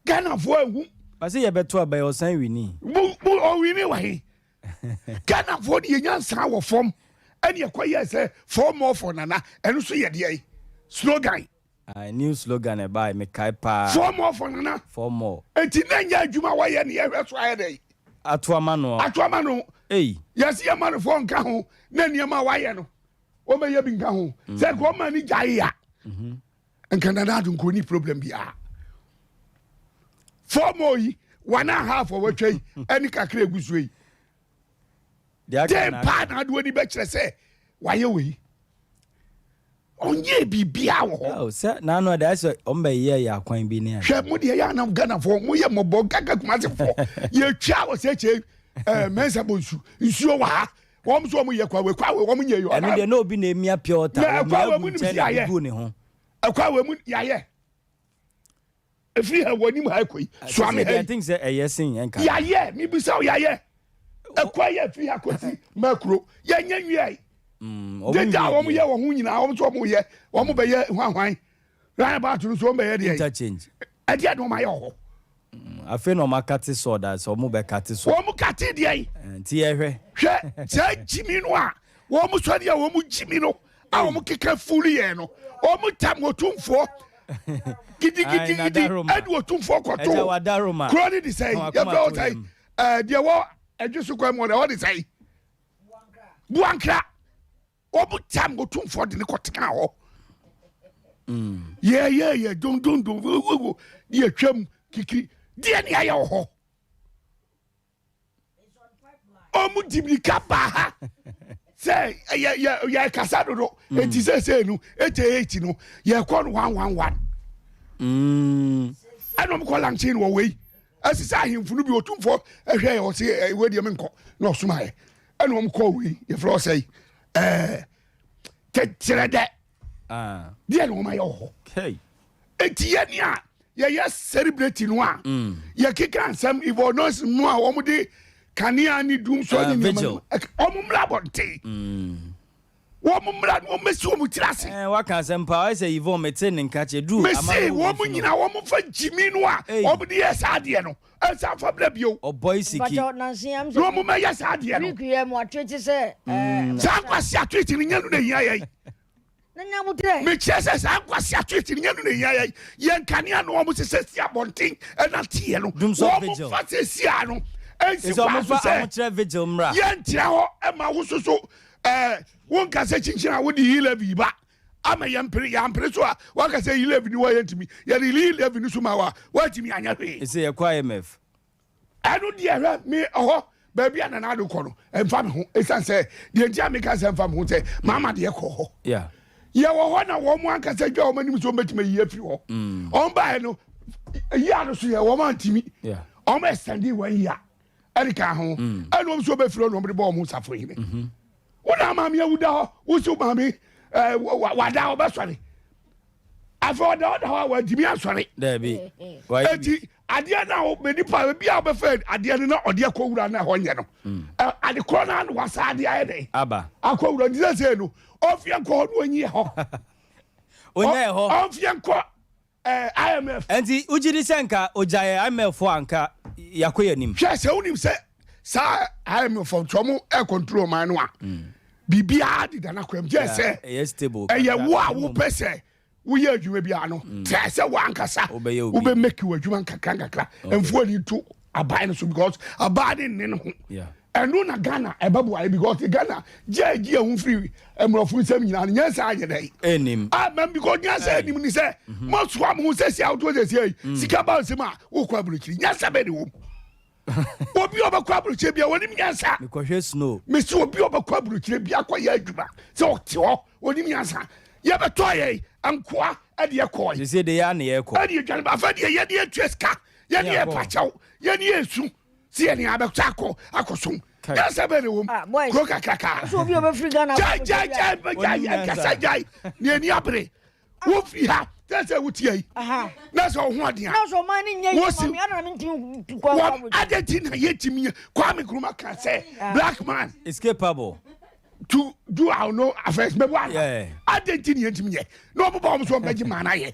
Ghanafoɔ ahu. Ɔse yɛbɛto aba yi ɔsan winii. Mo mo ɔwini wɔ he? Ghanafoɔ de yɛ nyansa wɔ fam ɛne ɛkɔ yɛ sɛ four more for Nana ɛno so yɛ deɛ slogan. Aye new slogan ɛbae mekae paa. Four more for Nana. Four more. Eti na nyɛ adwuma wɔyɛ ne yɛhwɛ so ayɛ dɛ. Ato ama no. Ato ama no. Ei. Yɛsi yɛ ma no four nka ho na nneɛma a wayɛ no wɔbɛyɛ bi nka ho sɛ nka ɔma ne gyae ya. Nka Nana Addo nka ɔni problem biara. Four more yi one and half a watwa yi ɛne kakra egu so yi. Den paa na adoɔ ni bɛkyerɛ sɛ wayɛ wei. Ɔnyɛɛ biribiara wɔ hɔ. Oh, sɛ n'ano ɛde ayɛ sɛ wɔn bɛ yɛ yɛ akwan bi ne ade. Hwɛ mo deɛ yɛ anam Ghanafoɔ mo yɛ mmɔbɔ gaga Kumasefoɔ yɛtwa wɔ sɛ kyɛ ɛɛ Mɛnsa Bonsu nsuo wɔ ha wɔn nso wɔn yɛ kwawe kwawe wɔn nyɛ yɛ. Ɛno deɛ na obi na emia pure water Na omia ɛkwawe gu mu nim nkyɛn si na ayɛ egu ne ho. ɛkwawe mu yɛayɛ efiri ha wɔ anim ha ɛkɔ yi suame ha I yi think sɛ ɛyɛ sen yɛn ka. yɛayɛ mibisa o yɛayɛ ɛkwa yɛ efiri ha kɔsi mɛkuro yɛnyɛ nwia yi. Deda a wɔn yɛ wɔn ho nyinaa wɔn nso wɔn yɛ wɔn bɛyɛ hwanhwan roundabout no nso wɔn bɛyɛ deɛ Interchange. ɛdeɛ na wɔn ayɛ wɔ hɔ. Afei na wɔn akate sɔɔ da sɛ wɔn bɛ kate sɔɔ. Wɔn kate deɛ yi. Nti yɛhwɛ. Hwɛ saa gyimi no a wɔn sɔre a wɔn gyimi no a wɔn keka fuli yɛn no wɔn tam otumfoɔ gidigidigidi ɛde otumfoɔ kɔto kuro ne de sɛn yɛfrɛ wɔ sɛn ɛɛ deɛ wɔ ɛdwe so kwan mu ɔde ɔde sɛn buankra wɔn tam otumfoɔ de ne kɔtena hɔ yɛyɛyɛ dondondon wowowo ne yɛtwam kikiri deɛ ne ayɛ wɔ hɔ ɔmo di mirika baa ha sɛ yɛ yɛ yɛ kasa dodo mm. eti sɛsɛ no ete eti no yɛ kɔ no one one one mm. ɛna ɔmo kɔ lankye no wɔ wei ɛsi sɛ ahemfo no bi otumfoɔ ɛhwɛ yɛ ɔsi ɛwɛ deɛ mi nkɔ na ɔsoma yɛ ɛna ɔmo kɔ wei yɛfrɛ ɔsɛ yi ɛɛ tɛkyerɛ dɛ ah. deɛ na ɔmo ayɛ wɔ hɔ eti yɛ ni a yɛyɛ celebrate no a mm. yɛkeka nsɛm ivɔnɔs mu a wɔn de kanea ne dum sɔ ne nneɛma no wɔn mmra abɔnten mm. wɔn mmra no wɔn mesi wɔn tiri ase. ɛɛ waka asɛm paa ɔyɛ sɛ Yvonne mete ne nka kyɛ duru mesi wɔn nyinaa wɔn fa gyimi no a wɔn de yɛ saa adeɛ no ɛnsa nfa bla bio. Ɔbɔ isiki. Na wɔn mɛyɛ saa adeɛ no. Saa nkwasi atwete no nyɛ no na ehia yɛn. Mekyerɛ sɛ saa nkwasea tweet no nyɛ no na ehia yɛn. Yɛn nkanea no wɔn sesɛ si abɔnten ɛna teɛ no. Wɔn fa sɛ si ano ɛnsi kwan so sɛ yɛn tena hɔ ɛma wo soso ɛɛ wɔn nkasa kyinkyin a wode yi levy ba ama yɛn mpere yɛn ampere so a wɔaka sɛ yi levy ni wɔ yɛn ntumi yɛde yi levy ni so ma wa wɔatumi anyɛ hwee. Ɛsɛ yɛ kɔ IMF. Ɛno deɛ hwɛ me ɛhɔ baabi a Nana Addo kɔ no ɛmfa me ho ɛsiane sɛ deɛ nti a meka sɛ ɛmfa me ho sɛ maama deɛ kɔ hɔ yɛwɔ hɔ na wɔn ankasa dwa wɔn anim sɛ wɔn bɛtumi ayi afiri hɔ mm. wɔn baeɛ no yia no so yɛ wɔn antimi wɔn ɛsɛnde wɔn yia ɛde ka ho mm. ɛna wɔn nso bɛfiri hɔ na wɔn de bɔ wɔn safo hene mm-hmm. wɔn na maame awu da hɔ wosi maame ɛɛ wada ɔbɛsɔre afei ɔda ɔda hɔ a wantumi asɔre. Daabi. Eti adeɛ na o nipa bi a ɔbɛfɛ adeɛ no na ɔde akɔ wura na ɛhɔ nyɛ no. Mm. Ade korɔ na ano wasa adeɛ ayɛ dɛ. Aba. Akɔ wura nti sɛ sɛ no ɔnfia nkɔ hɔ no onyi ɛhɔ. Onya ɛhɔ. Ɔnfia nkɔ ɛɛ IMF. Nti wogye di sɛ nka ogya yɛ IMF fo anka yakɔ yɛ anim. Hwɛ sɛ wonim sɛ saa IMF fo nti ɔmo ɛ control ɔman no a. Mm. Biribiara deda n'akwan mu gyɛ sɛ ɛyɛ wo a wopɛ sɛ woyɛ adwuma biara no mm. try sɛ woankasa wobɛ make w'adwuma nkakra nkakra mfo ani to aban no so because aban ne nne no ho ɛno na Ghana ɛbɛboa yɛ because Ghana gye agye ɛho firi mmorɔfo nsɛm nyinaa no nyansa anyɛ dɛ ɛnim ah because nyansa anim ni sɛ mhm. mosoa mo ho sɛ si ahotoɔ sɛ si ayi mm. sika ba nsɛm a wokɔ aburokyiri nyansa bɛ ne wɔ mu obi a ɔbɛkɔ aburokyire bia wɔnim nyansa. Mekɔhwɛ snow. Mesi obi a ɔbɛkɔ aburokyire bia akɔyɛ adwuma sɛ ɔte hɔ onim nyansa. Yɛbɛtɔ yɛ nkoa ɛde ɛkɔɔ. Sese de yɛ ana yɛkɔ. Ɛde adwane ba afɛ deɛ yɛde atua sika yɛde yɛ pakyɛw yɛde yɛ esu si yɛde abɛtɔ akɔ akɔsom. Nyansa bɛ ne wɔm ah, kuro kakraka. Gyae gyae gyae gyae nkasa gyae ne ani abere. Wofi ha sɛ sɛ wotia yi na sɛ ɔho adeɛ a wosi wɔn adɛ ti na yɛtumi yɛ Kwame Nkrumah ka sɛ ah. black man is capable to do our no affairs mɛbu ana adɛ ti na yɛntumi yɛ na wɔn bɔ wɔn so wɔn bɛgye maa na yɛ.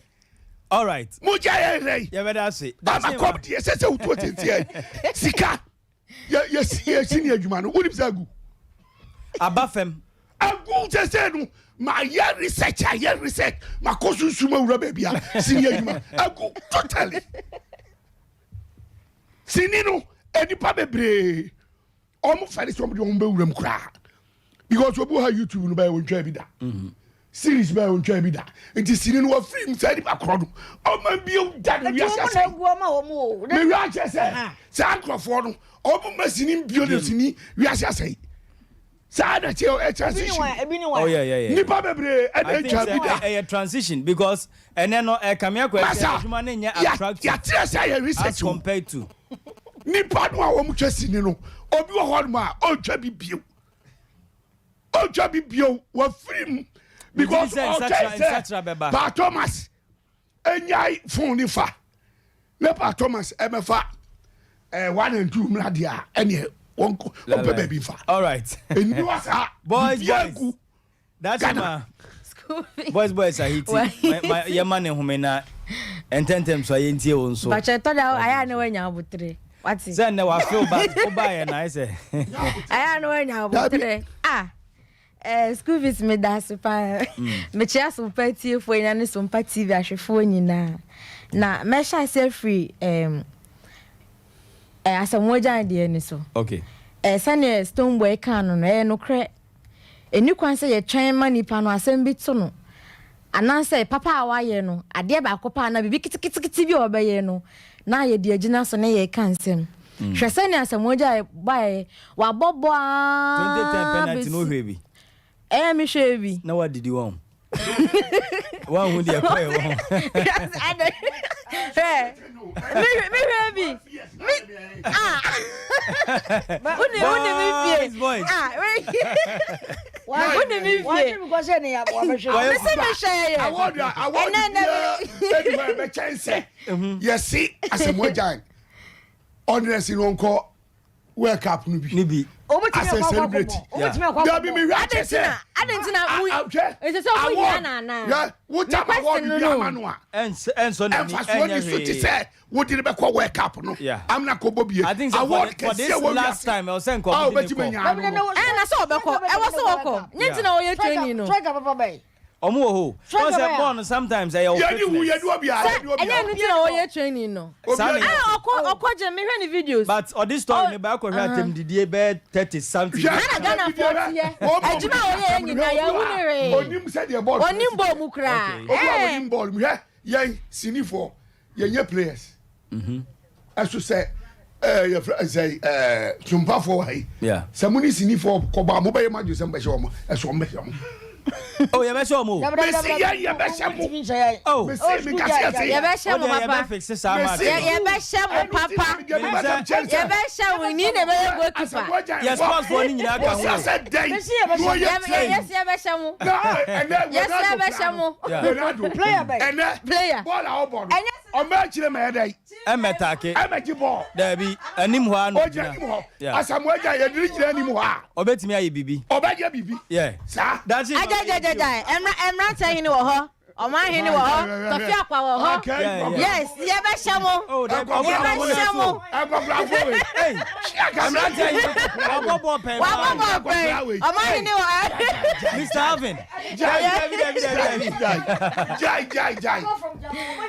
All right. Mo gya yɛ yɛrɛ yi. Yɛbɛda ase. Ama kɔm deɛ sɛ sɛ wotu otietie sika. Yɛsi ne adwuma no wonim sɛ agu aba fam agu sɛ sɛ no mayɛ research ayɛ research makɔ sunsum awura baabi a sini adwuma agu totally sini no nnipa bebree ɔmo fɛre sɛ ɔmo de ɔmo bɛwura mu koraa because obi wɔ ha youtube no bɛyɛ wɔntwa bi da mhm. series bɛyɛ wɔntwa bi da nti sini no wɔfiri mu saa nipa korɔ no ɔma bio da ne wiase asɛ me wia kyɛ sɛ saa nkurɔfoɔ no ɔmo ma sini bio ne sini wiase asɛ. Saa na ɛteɛ ɛ transition. Oh yeah yeah yeah. Nipa bebree ɛna atwa bi da. Ɛyɛ transition because ɛnɛ no ɛkame akɔ ɛsɛ adwuma no nyɛ attractive. Yɛakyerɛ sɛ yɛ research as compared to. Nipa no a wɔn twa sini no obi wɔ hɔ nom a ɔntwa bi bio ɔntwa bi bio wafiri mu because ɔtwɛn sɛ Pa Thomas Enyae phone ne fa ne pa Thomas ɛmɛfa eh, 1 and 2 mmra deɛ a ɛneɛ wɔmpɛ baabi mfa. Alright. Ɛnni hɔ saa. Boys Biribiara boys. gu. That's Ghana. ma. Boys boys ahiti. Ma yɛma ne home na ntɛntɛm so a yɛntie wo nso. Bakyɛ tɔ da ayɛ a na wanya abotere. Wate. Sɛ nnɛ wafew but wobaeɛ na ayɛ sɛ. Ayɛ a na wanya abotere. Ah. Eh, school fees me da ase paa. Mekyia Sompa atiefoɔ nyinaa ne Sompa TV ahwɛfoɔ nyinaa. Na mɛhyɛ ase afiri um, eh, Asamoah Gyan deɛ ni so. Okay. Eh, sɛdeɛ Stonebwoy kaa no no, ɛyɛ nokorɛ. Ɛni kwan sɛ yɛtwɛn ma nipa no asɛm bi to no. Anaasɛ papa a wayɛ no, adeɛ baako pɛ anaa biribi ketekete bi a ɔbɛyɛ no, na yɛde agyina so ne yɛreka nsɛm. Hwɛ sɛnea Asamoah Gyan baeɛ, wabɔ bɔ 2010 ara penalty no bɛsi. wohwɛɛ bi? Ɛɛ mehwɛɛ bi. Na wadidi wɔn. Wanhu deɛ ɛkɔɛ wɔn. Hwɛ, mehwɛɛ bi. Me ah. Wone wone me fie. Boys boys. Ah. Wone me fie. Mese mehwɛɛ yɛ. Award a award Ɛnɛ nɛ biara ɛdi hɔ a ɛbɛkyɛn sɛ yɛsi Asamoah Gyan ɔnrɛsi no nkɔ World Cup no bi. Ne bi. As a celebrity. Dabi mi hwɛ akyɛ sɛ. Adɛn nti na mo Hwɛ ɛsɛ sɛ mo hia award no anaa? hwɛ wotam Me award question bi no ama no. no a. Ɛnsɔ n'ani Ɛnfasoɔ ɛnyɛ ni so te hwee. sɛ wode no bɛkɔ World Cup no. Yeah. Amina kɔbɔ bie. I think sɛ for, Award the, for kɛseɛ this wɔ last wiase time ɛwɔ sɛ a nka ɔmo de ne wobɛtumi kɔ. anya ano no. Ɛɛ na sɛ ɔbɛkɔ ɛwɔ sɛ ɔkɔ nyɛ nti na ɔyɛ training no. Ɔmo wɔ hɔ. Wɔn sɛ bɔɔl no sometimes ɛyɛ wo Yɛde hu fitness. yɛde obiara Sɛ yɛde ɛnyɛ obiara. ɛno nti na ɔyɛ training no. Saa Ɛɛ na ɔkɔ ɔkɔ gym mehwɛ ne videos. But ɔde story Ɔ no ba akɔhwɛ atɛmdidie bɛyɛ 30 something. Hwɛ Ana Ghanafoɔ teɛ. Adwuma a ɔyɛ yɛ nyinaa yɛnhu ne hwee. Onim sɛdeɛ bɔɔl Ɔnim bɔɔl mu koraa. Okay. Obi a Ɛɛ. onim bɔɔl mu hwɛ yɛn sinifoɔ yɛnyɛ players. Ɛso sɛ ɛɛ yɛfrɛ sɛ ɛɛ tumpafoɔ wɔ ha yi. Sɛ mo ne sinifoɔ kɔbɔ a mobɛyɛ mo adwene sɛ mobɛhyɛ wɔn ɛso wɔn bɛhyɛ mo. Oh yɛbɛhyɛ wɔn o. Mesi yɛn yɛbɛhyɛ mo. Oh. Mesi mi kasi ɛsɛ. Yɛbɛhyɛ mo Ɔdeɛ papa. yɛbɛfixe saa match no. Yɛbɛhyɛ mo papa. Yɛbɛhyɛ mo ni na ɛbɛyɛ goalkeeper. Yɛ sportsfoɔ no nyinaa ka ho. Wɔsi dɛn. Yɛsi yɛbɛhyɛ mo. Yɛsi yɛbɛhyɛ mo. Ronaldo. Player bɛn. Ɛnɛ. Player. Bɔɔl a ɔbɔ no. Ɛnyɛ Ɔmɛ akyire ma yɛ dɛ. Ɛmmɛtake. Ɛmɛgye bɔɔl. Daabi, anim hɔ ara na Ɔgyina ɔgyina. anim hɔ. Yeah. Asamoah Gyan yɛde no gyina anim hɔ a. Ɔbɛtumi ayɛ biribi. Ɔbɛyɛ biribi. Yeah. Saa. Daakye ma Agya gya gya gya. Ɛmra ɛmranteɛ hene wɔ hɔ. Ɔman hene wɔ hɔ. Tɔfi akwa wɔ hɔ. Okay. Yeah, yeah. Yes, yɛbɛhyɛ mo. Oh, dabi, ɔmo na ɔmo na Yɛbɛhyɛ so. mo. Nkɔkorafoɔ wei. Hey, mmeranteɛ yi, wabɔ bɔɔl pɛn Wabɔ paa. bɔɔl pɛn. Ɔman hene wɔ hɔ. Mr. Alvin. Dabi, dabi, dabi, dabi, dabi. Jai jai jai.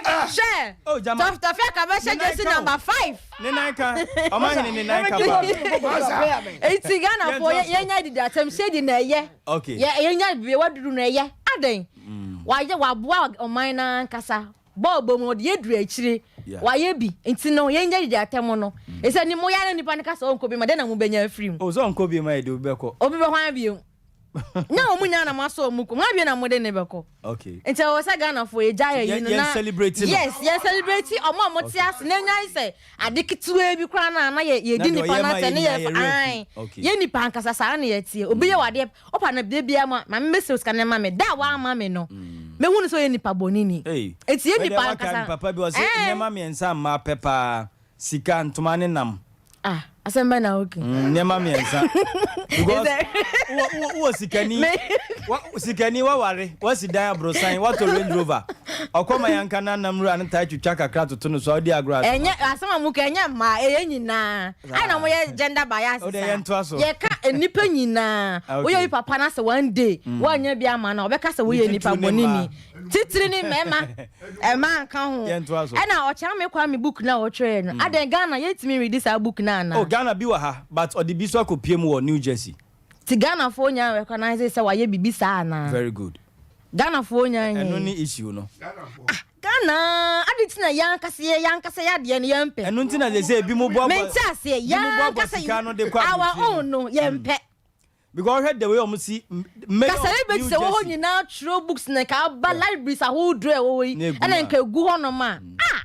Hwɛ. Oh, Jama. Tɔfi akwa bɛhyɛ Ne nan jersey ka o. number 5. Ne nan ka. Ɔman hene ne nan ka paa. Eti Ghanafoɔ Yɛntoa so. yɛnya didi atɛm hyɛ na ɛyɛ. Okay. Yɛ yɛnya bie waduru na ɛyɛ. Adɛn? Wayɛ waboa ɔman no ankasa. Bɔɔl bɔ mu ɔde yɛduru akyire. Yeah. Wayɛ bi. Nti no yɛnya didi atɛm no. Ɛsɛ ni mo yɛ ne nipa no kasa ɔnkɔ bi ma dɛn na mo bɛnya afiri mu. Oh, sɛ ɔnkɔ bi ma yɛ de obi bɛkɔ. Obi bɛkɔ hwan bio? Nya wɔn nyinaa na mo asɔ wɔn kɔ. Hwan bio na mo de ne bɛkɔ? Okay. Nti ɛwɔ sɛ Ghanafoɔ yɛgya yɛ yi no Yɛn na celebrate no. Yes, yɛn celebrate ɔmo a mo te ase na enya sɛ ade ketewa bi koraa na na yɛ Na yɛdi deɛ nipa ɔyɛ no ma atɛ yɛn ne nyinaa yɛ yɛ werɛ fi. ae. Okay. Yɛ nipa ankasa saa na yɛteɛ. Obi yɛ wadeɛ ɔpa na bia bia ma maame mɛsɛ sika no ma me da a wama me no. Mehu no sɛ ɔyɛ nipa bɔne ni. Hey. Eti yɛ Wei deɛ nipa waka ankasa. ne papa bi ɔse Eh. nneɛma mmiɛnsa mmaa pɛ paa. Sika, ntoma ne nam. Ah, asɛm bɛn na woka? Nneɛma mmiɛnsa. Because wowɔ sikani, sikani waware, wasi dan aborosan, watɔ Range Rover. Ɔkɔ ma yanka na nam wura no taa twitwa kakra toto no so a wodi agorɔ ase. Ɛnyɛ asɛm a moka ɛnyɛ mmaa, ɛyɛ nyinaa. Ayɛ na moyɛ gender bias saa. Yɛntoa so. Yɛka nnipa nyinaa. Woyɛ obi papa na sɛ one day woanyɛ bi ama no a, ɔbɛka sɛ woyɛ nipa bɔne ni. Titiri ne mmarima, mmaa nka ho. Ɛna Ɔkyeame Kwame book no a ɔtwerɛɛ no, adɛn Ghana yɛntumi nredi saa book no anaa? Oh, Ghana bi wɔ ha, but ɔde bi nso akɔpue mu wɔ New Jersey. Nti Ghanafoɔ nyaa recognise sɛ wayɛ biribi saa anaa? Very good. Ghanafoɔ nyaa nyɛɛ. Ɛno ne issue no. Ah, Ghana, adɛn nti na yɛn ankasa yɛ yɛn ankasa yɛ adeɛ no yɛmpɛ? Ɛno nti na seesei ebinom boaboa Mente aseɛ, ebinom yɛn boaboa ankasa sika ano de kɔ our aburokyire no. own no yɛmpɛ. Because ɔhwɛ the way ɔmo si mayor Ka celebrities New ɛwɔ hɔ Jersey. nyinaa twerɛ books na nka aba libraries ahodoɔ ɛwɔ hɔ yi Na egu ɛna mu a. nka egu hɔnom a ah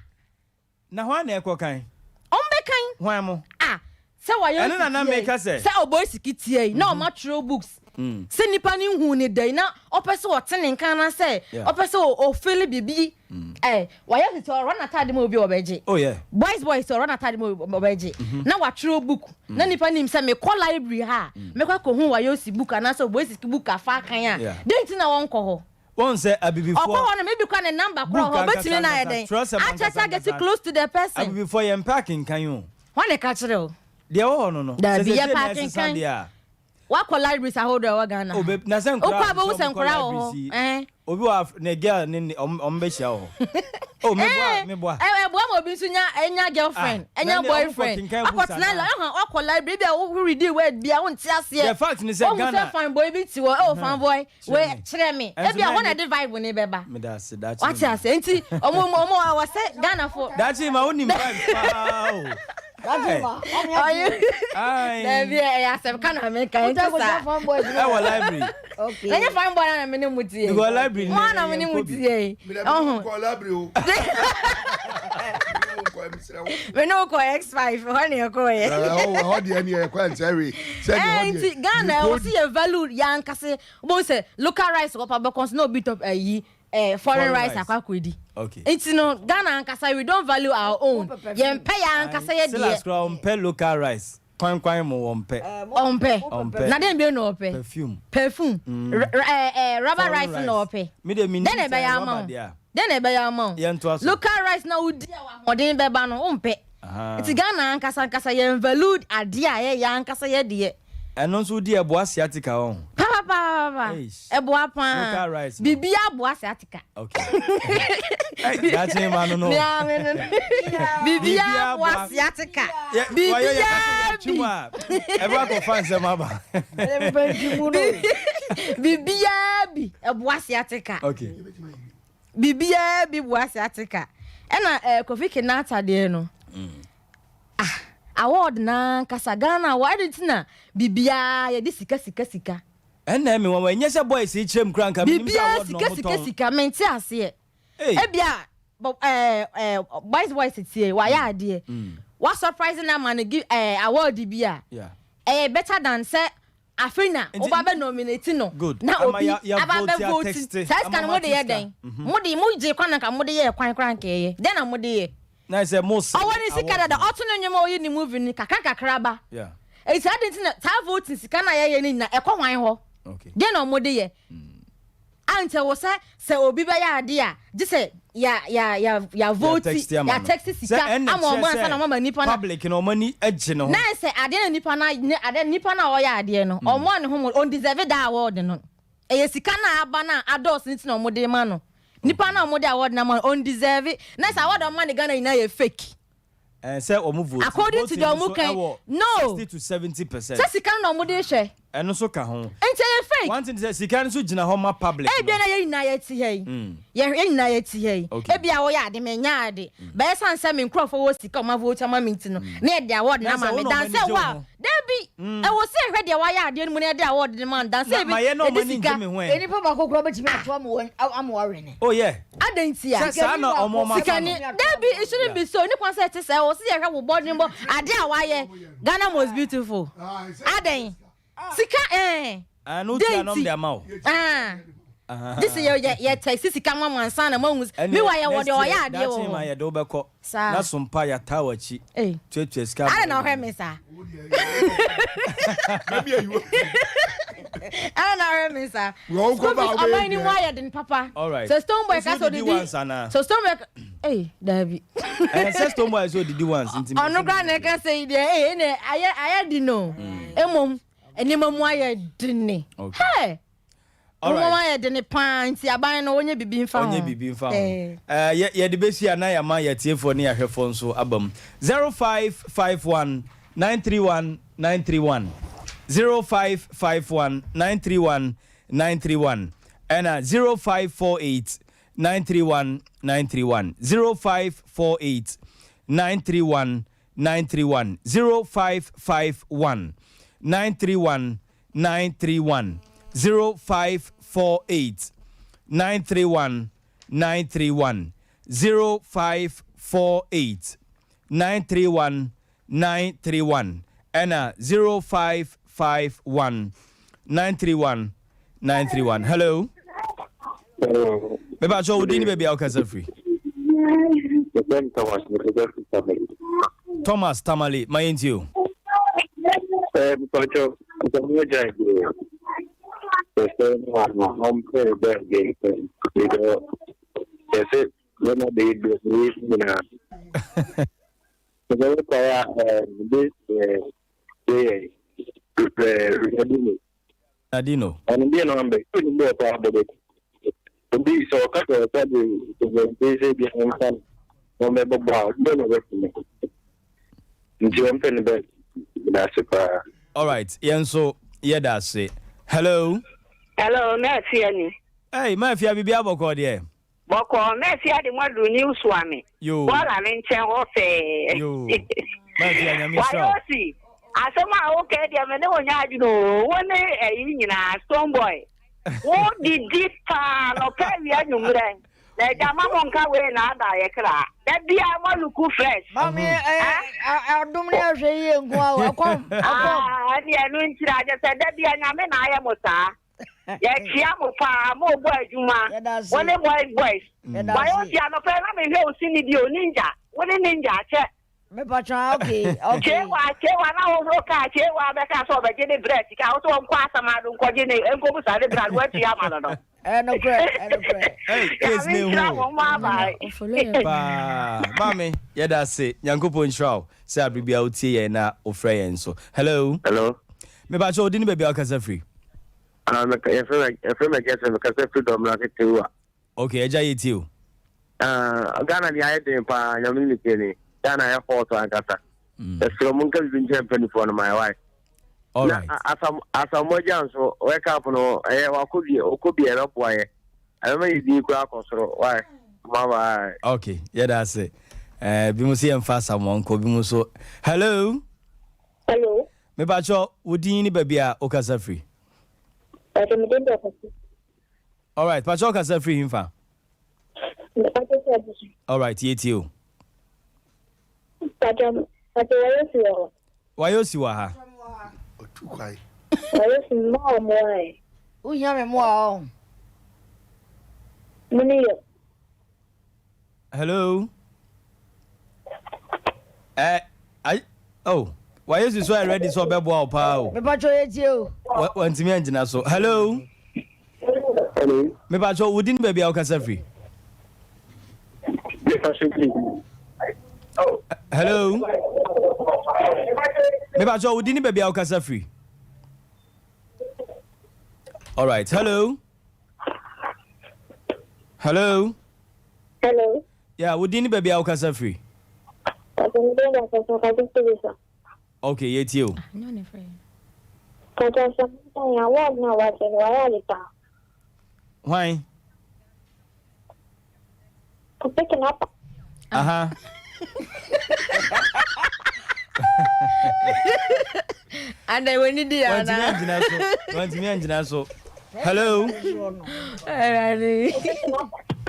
Na hwan na ɛkɔ kan? Ɔmo bɛkan. Hwan mo? Ah sɛ wayɛ Ɛno na na ositie yi meka sɛ. sɛ ɔbɔ esikitie yi na ɔmo atwerɛ books sɛ nipa no nhuu ne da yi na ɔpɛ sɛ ɔte ne nka anaasɛ ɔpɛ sɛ ɔfili biribi ɛ wayɛ sisi ɔrɔ n'ataade ma obi a ɔbɛgye. Oh yeah. Boys boys ɔrɔ n'ataade ma obi ɔbɛgye mm-hmm. na watwerɛ book mm. na nipa nim sɛ mekɔ library ha mm. mekɔ akɔhu wayɛ osi book anaasɛ ɔbɔ esiki book afa akan a den ti na wɔnkɔ hɔ. Wɔn sɛ abibifoɔ. Ɔkɔ hɔ no maybe kora ne number kora hɔ ɔbɛtumi na ayɛ dɛn akyɛ sɛ get close to the person. Abibifoɔ yɛn mpɛ akenkan o. Wɔn na ɛka kyerɛ o. Deɛ ɛwɔ hɔ no no. Dabi yɛ pɛ akenkan. Wakɔ libraries ahodoɔ ɛwɔ Ghana ha. Obe na sɛ nkora Wokɔ a bɛhu sɛ nkora wɔ hɔ. yi. Ɛn. Obi wɔ ne girl ne ne ɔmo ɔmo bɛhyia wɔ hɔ. Oh meboa meboa. Ɛ ɛboa ma obi nso nya nya girlfriend Ah, nya na ɛnna ɔmo kɔ boyfriend. kenkan Wakɔ books tena anaa? ɛhɔn wakɔ library bi a wo read word bi a wonte aseɛ. The fact ni sɛ Wohu Ghana. sɛ fine boy bi te hɔ oh fine boy Kyerɛ wei me. kyerɛ me. Ɛnso Ebi a na hɔ na ɛnyɛ- ɛde vibe ne bɛba. Meda ase daakye. Wate ase nti ɔmo ɔmo ɔwɔ sɛ Ghana fo. Daakye ma wonim vibes paa o. Dabi ɛyɛ asɛm ka na meka nti saa. Ɛwɔ library. Ɛnyɛ fine boy na me ne mu tie. Because library mo na me ne mu tie. Ɔho. Kɔ library o. Me ne wokɔ X5 hɔ ne ɛkɔ yɛ. Ɛhɔ deɛ ne yɛ kɔ ɛnsɛ wei. Ɛɛ nti Ghana ɛwɔ si yɛ value yɛ ankasa bo sɛ local rice wɔ pa bɛkɔ so na obi tɔ ɛyi. Eh, foreign rice akɔ akɔdi okay. nti no Ghana ankasa we don't value our own yɛmpɛ yɛ ankasa yɛ deɛ Silas kura ɔmpɛ local rice kwan kwan mu wɔmpɛ ɔmpɛ ɔmpɛ na den bɛ na ɔpɛ perfume perfume mm. eh, eh, rubber rice na ɔpɛ den na ɛbɛyɛ ama wo den na ɛbɛyɛ ama wo local rice na wodi a ahoɔden bɛba no wompɛ nti Ghana ankasa ankasa yɛn value adeɛ a yɛyɛ ankasa yɛ deɛ ɛno nso di ɛboa sciatica wɔn. papapaapa ɛboa paa biribi aboa sciatica. dakye ma no no. biribi aboa sciatica. biribi bi. ɛbɛ akɔfa nsɛm aba. biribi bi ɛboa sciatica. okay. Biribi bi boa sciatica ɛna ɛɛ Kofi Kinata deɛ no. Mm. Ah, award n'ankasa Ghana award adi nti na biribiara yɛde sika sika sika. Ɛnna ɛmi wɔn ɛnyɛ sɛ boys yi kyerɛ mu kura nka mi nim sɛ award na Biribiara ɔmo sika tɔn. sika sika mente aseɛ. Ebia ɛɛ ɛɛ boys boys tie wayɛ adeɛ. Wa surprise na ma no give ɛɛ award bi a. Ɛyɛ better than sɛ Afei na woba bɛ nominate no na obi aba bɛ vote saa sika no mo de yɛ dɛn mhm. mo de mo gye kwan na nka mo de yɛ kwan kora nka ɛyɛ dɛn na mo de yɛ na sɛ mo sɛ ɔwɔ ne sika dada ɔto ne nnwom a ɔyi ne movie no kakra kakra ba eti adi nti na saa voting sika na yɛyɛ ne nyina ɛkɔ hwan hɔ dɛn na ɔmo de yɛ mm. Ankyɛ wɔ sɛ sɛ obi bɛyɛ ade a gye sɛ ya ya ya ya vote ya text sika ama ɔmo ansa na ɔmo ama nipa na public na ɔmo ani gye ne ho. Na sɛ adeɛ na nipa na ne adeɛ nipa na ɔyɛ adeɛ no mm. ɔmo a ne ho mo on deserve that award no ɛyɛ sika na aba na adɔɔso ne ti na ɔmo de ma no nipa na ɔmo de award na ma no on deserve na sɛ award ɔmo ma ne Ghana nyinaa yɛ fake. Eh, sɛ wɔn vote. According to deɛ wɔn kan no. 60 to 70%. Sɛ sika no na wɔn de hwɛ. Ɛno nso ka ho. Nti ɛyɛ fake. One thing sɛ sika no nso gyina hɔ ma public. Ebia na yɛn nyinaa yɛ ti ha yi. Mm. Yɛn nyinaa yɛ ti ha yi. Okay. Ebia wɔyɛ ade mɛ nya ade. Mm. Bɛyɛ san sɛ me nkurɔfoɔ wɔ sika wɔn avote ama mi ti no. Mm. Na yɛde award na ama mi. Dan sɛ wa dabi. Ɛwɔ sɛ ɛhwɛ deɛ wayɛ adeɛ no mu na yɛde award no ma no. Dan sɛ ebi yɛde sika. Nipa baako koraa bɛtumi ato ama wɔawene. Oh yeah. Adɛn ntia? Sɛ saa na ɔmo ɔmo afa no. Sikani, dabi, it shouldn't be so. Ni kwan sɛ ɛte sɛ, ɔsi yɛhwɛ wo bɔden bɔ ade a wayɛ. Ghana most beautiful. Adɛn? Sika ɛɛ. Ah, no tia nom de ama wo. Ah. Gye sɛ yɛ yɛ yɛ tɛsi sika ma mo ansa na mo ahu. Mi wa yɛ wɔ deɛ ɔyɛ adeɛ wɔ hɔ. ma yɛde wo bɛkɔ. Saa. Na sompa yɛataa w'akyi. Ei. Tuatua sika. Adɛn na ɔhwɛ me saa? Adɛn na ɔhwɛ me saa? School fees ɔman ni mu ayɛ den papa. Alright. Sɛ stone boy ka sɛ odidi odidi. once anaa? So stone boy ei daabi. Ɛɛ sɛ stone boy sɛ odidi once nti. Ɔno koraa na ɛka sɛ yi deɛ ei ɛnna ayɛ ayɛ den o. Mmom nneɛma mu ayɛ den. Okay. Hey! Wɔn ayɛ dene paa nti aban no wɔnyɛ bibi nfa ho. Ɔnyɛ bibi nfa ho. Ɛɛ yɛde besi a na yɛama yɛtiefoɔ ne yɛahwɛfoɔ nso aba mu. 0551 931 931 0551 931 931 ɛna 0548 931 931 0548 931 931 0551 931. 931 0548 931 931 0548 931 931 ɛna 0551 931 931 Hello. Hello. Mepakyɛ wo din ne baabi a wokasa firi. Yɛfrɛ me Thomas, mekasa firi Tamale. Thomas Tamale, ma yɛntie o. Eh, mepakyɛ, ɔsɛ agya deɛ, yɛsɛ no ama ɔmpɛ bɛ deɛ, yɛsɛ bɛma bɛyɛ deɛ, nyinaa. Sɛ wokae a, this yɛ Ronaldinho. Ronaldinho. Ɔno deɛ na ɔmbɛ sɛ onim bɔɔl paa bɔ bɛti. Obi sɛ ɔka sɛ ɔsa de mpɛmpɛ sɛ bi nsa no ɔmbɛbɔ bɔ a ɔbɛ na ɔbɛfo no. Nti ɔmpɛ no bɛ da ase paa. Alright, yɛn nso yɛda ase. Hello. Hello, Mɛafia ni. Hey, Mɛafia, biribi abɔkɔ deɛ? Bɔkɔɔ, Mɛafia de mo aduru New Suame. Yoo. Bɔɔla ne nkyɛn hɔ fɛɛ. Yoo. Mɛafia, Nyame nhyira wo. Wayosi, asɛm a woka yi deɛ me ne wo nyɛ adwene oo. Wo ne ɛyi nyinaa, Stone Boy. Wo didi paa nɔpɛ awia anwummerɛ. Na agya ma mo nka wei na ada yɛ kra. Da biara mo aluku fresh. Maame ɛyɛ adom ne ahwɛ yie nko ara o. Ɛkɔm, ɛkɔm. Ah, ɛne ɛno ntira kyɛ sɛ da biara Nyame na ayɛ mo saa. Yɛkyia mo paa, mo bɔ adwuma. Wo ne boys boys. Wayɛ osi anɔpɛ na mehwɛ wo sini bi o, ninja. Wo ne ninja akyɛ. Mepatwa, okay, okay. Kyewa, kyewa na wohoro kaa, kyewa bɛka sɛ ɔbɛgye ne brɛ sika, wo sɛ ɔnkɔ asamado nkɔgye ne, nkɔbusa ne bra no watua ama no no. Ɛnokorɛ, ɛnokorɛ. Hey, case Nyame ne nhyira hu mo, mo abae. Paa. Maame, yɛda ase. Nyankopɔn nhyira wo sɛ abere biara wotie yɛn na wofrɛ yɛn nso. Hello. Hello. Mepakyɛ wo din ne baabi a wokasa firi? Ah, meka yɛfrɛ me yɛfrɛ me Gɛsɛ mekasa firi Dɔmena Ketewa. Okay, agya yɛtie o. Ah, Ghana deɛ ayɛ den paa, nyame ne tie ni. Ghana ayɛ hot ankasa. Ɛsrɛ mo nka biribi nkyerɛ mpanimfoɔ no ma ɛwae. Na asam asamoah gya nso World Cup no ɛyɛ wakɔ bi ɔkɔ bi ɛbɛboa yɛ. Ɛbɛma yɛ din koraa akɔ soro. Why? Bye bye. Okay, yɛda ase. Eh, bi mo so yɛmfa asamoah nkɔ bi mo so. Hello. Hello. Mepakyɛ wo din ne baabi a wokasa firi. Pakyɛ me din de Ɔkwasi. Alright, pakyɛ wokasa firi hemfa? Mepakyɛ sɛ Abusu. Alright, yɛtie o. Pakyɛ pakyɛ Wayosi wɔ hɔ. Wayosi wɔ ha. Otu kwae. Wayosi mma wɔ mmoa ɛ. Wohia me mmoa ɔ. Me ne yɛ. Hello. Eh, I, oh, wayɛ si so ayɛ ready sɛ ɔbɛboa wo paa o. Mepakyɛ yɛ tie o. Wantumi angyina so. Hello. Hello. Mepakyɛ wo din baabi a wokasa firi. Hello. Mepakyɛ wo din baabi a wokasa firi. All right. Hello. Hello. Hello. Yeah, wo din ne baabi a wokasa firi? Okay, yɛtie o. Hwan? Aha. Ada w'ani di ana. Wantumi angyina so. Wantumi angyina so. Hello.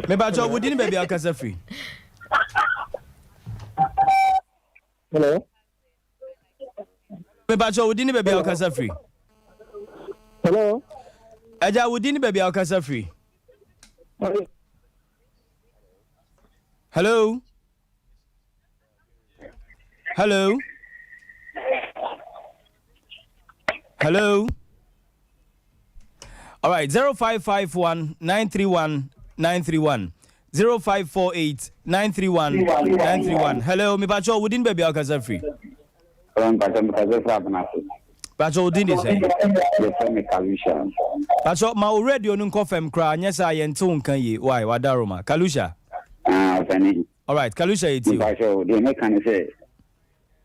Mebakyɛ wo din baabi a wokasa firi. Hello. Mebakyɛ wo din baabi a wokasa firi. Hello. Agya wo din baabi a wokasa firi. Hello. Hello. Hello. All right, 0551 931 931. 0548 931 931. Hello, me pacho, wo din baabi a wokasa firi? Pacho, wo din de sɛn? Yɛfrɛ me Kalusha. Pacho, ma wo radio no nkɔ fam koraa, nyɛ saa yɛnte wo nka yie. Why, wadaroma. Kalusha. Ah, ɔsani. All right, Kalusha yɛ tie o. Mpacho, deɛ meka ne sɛ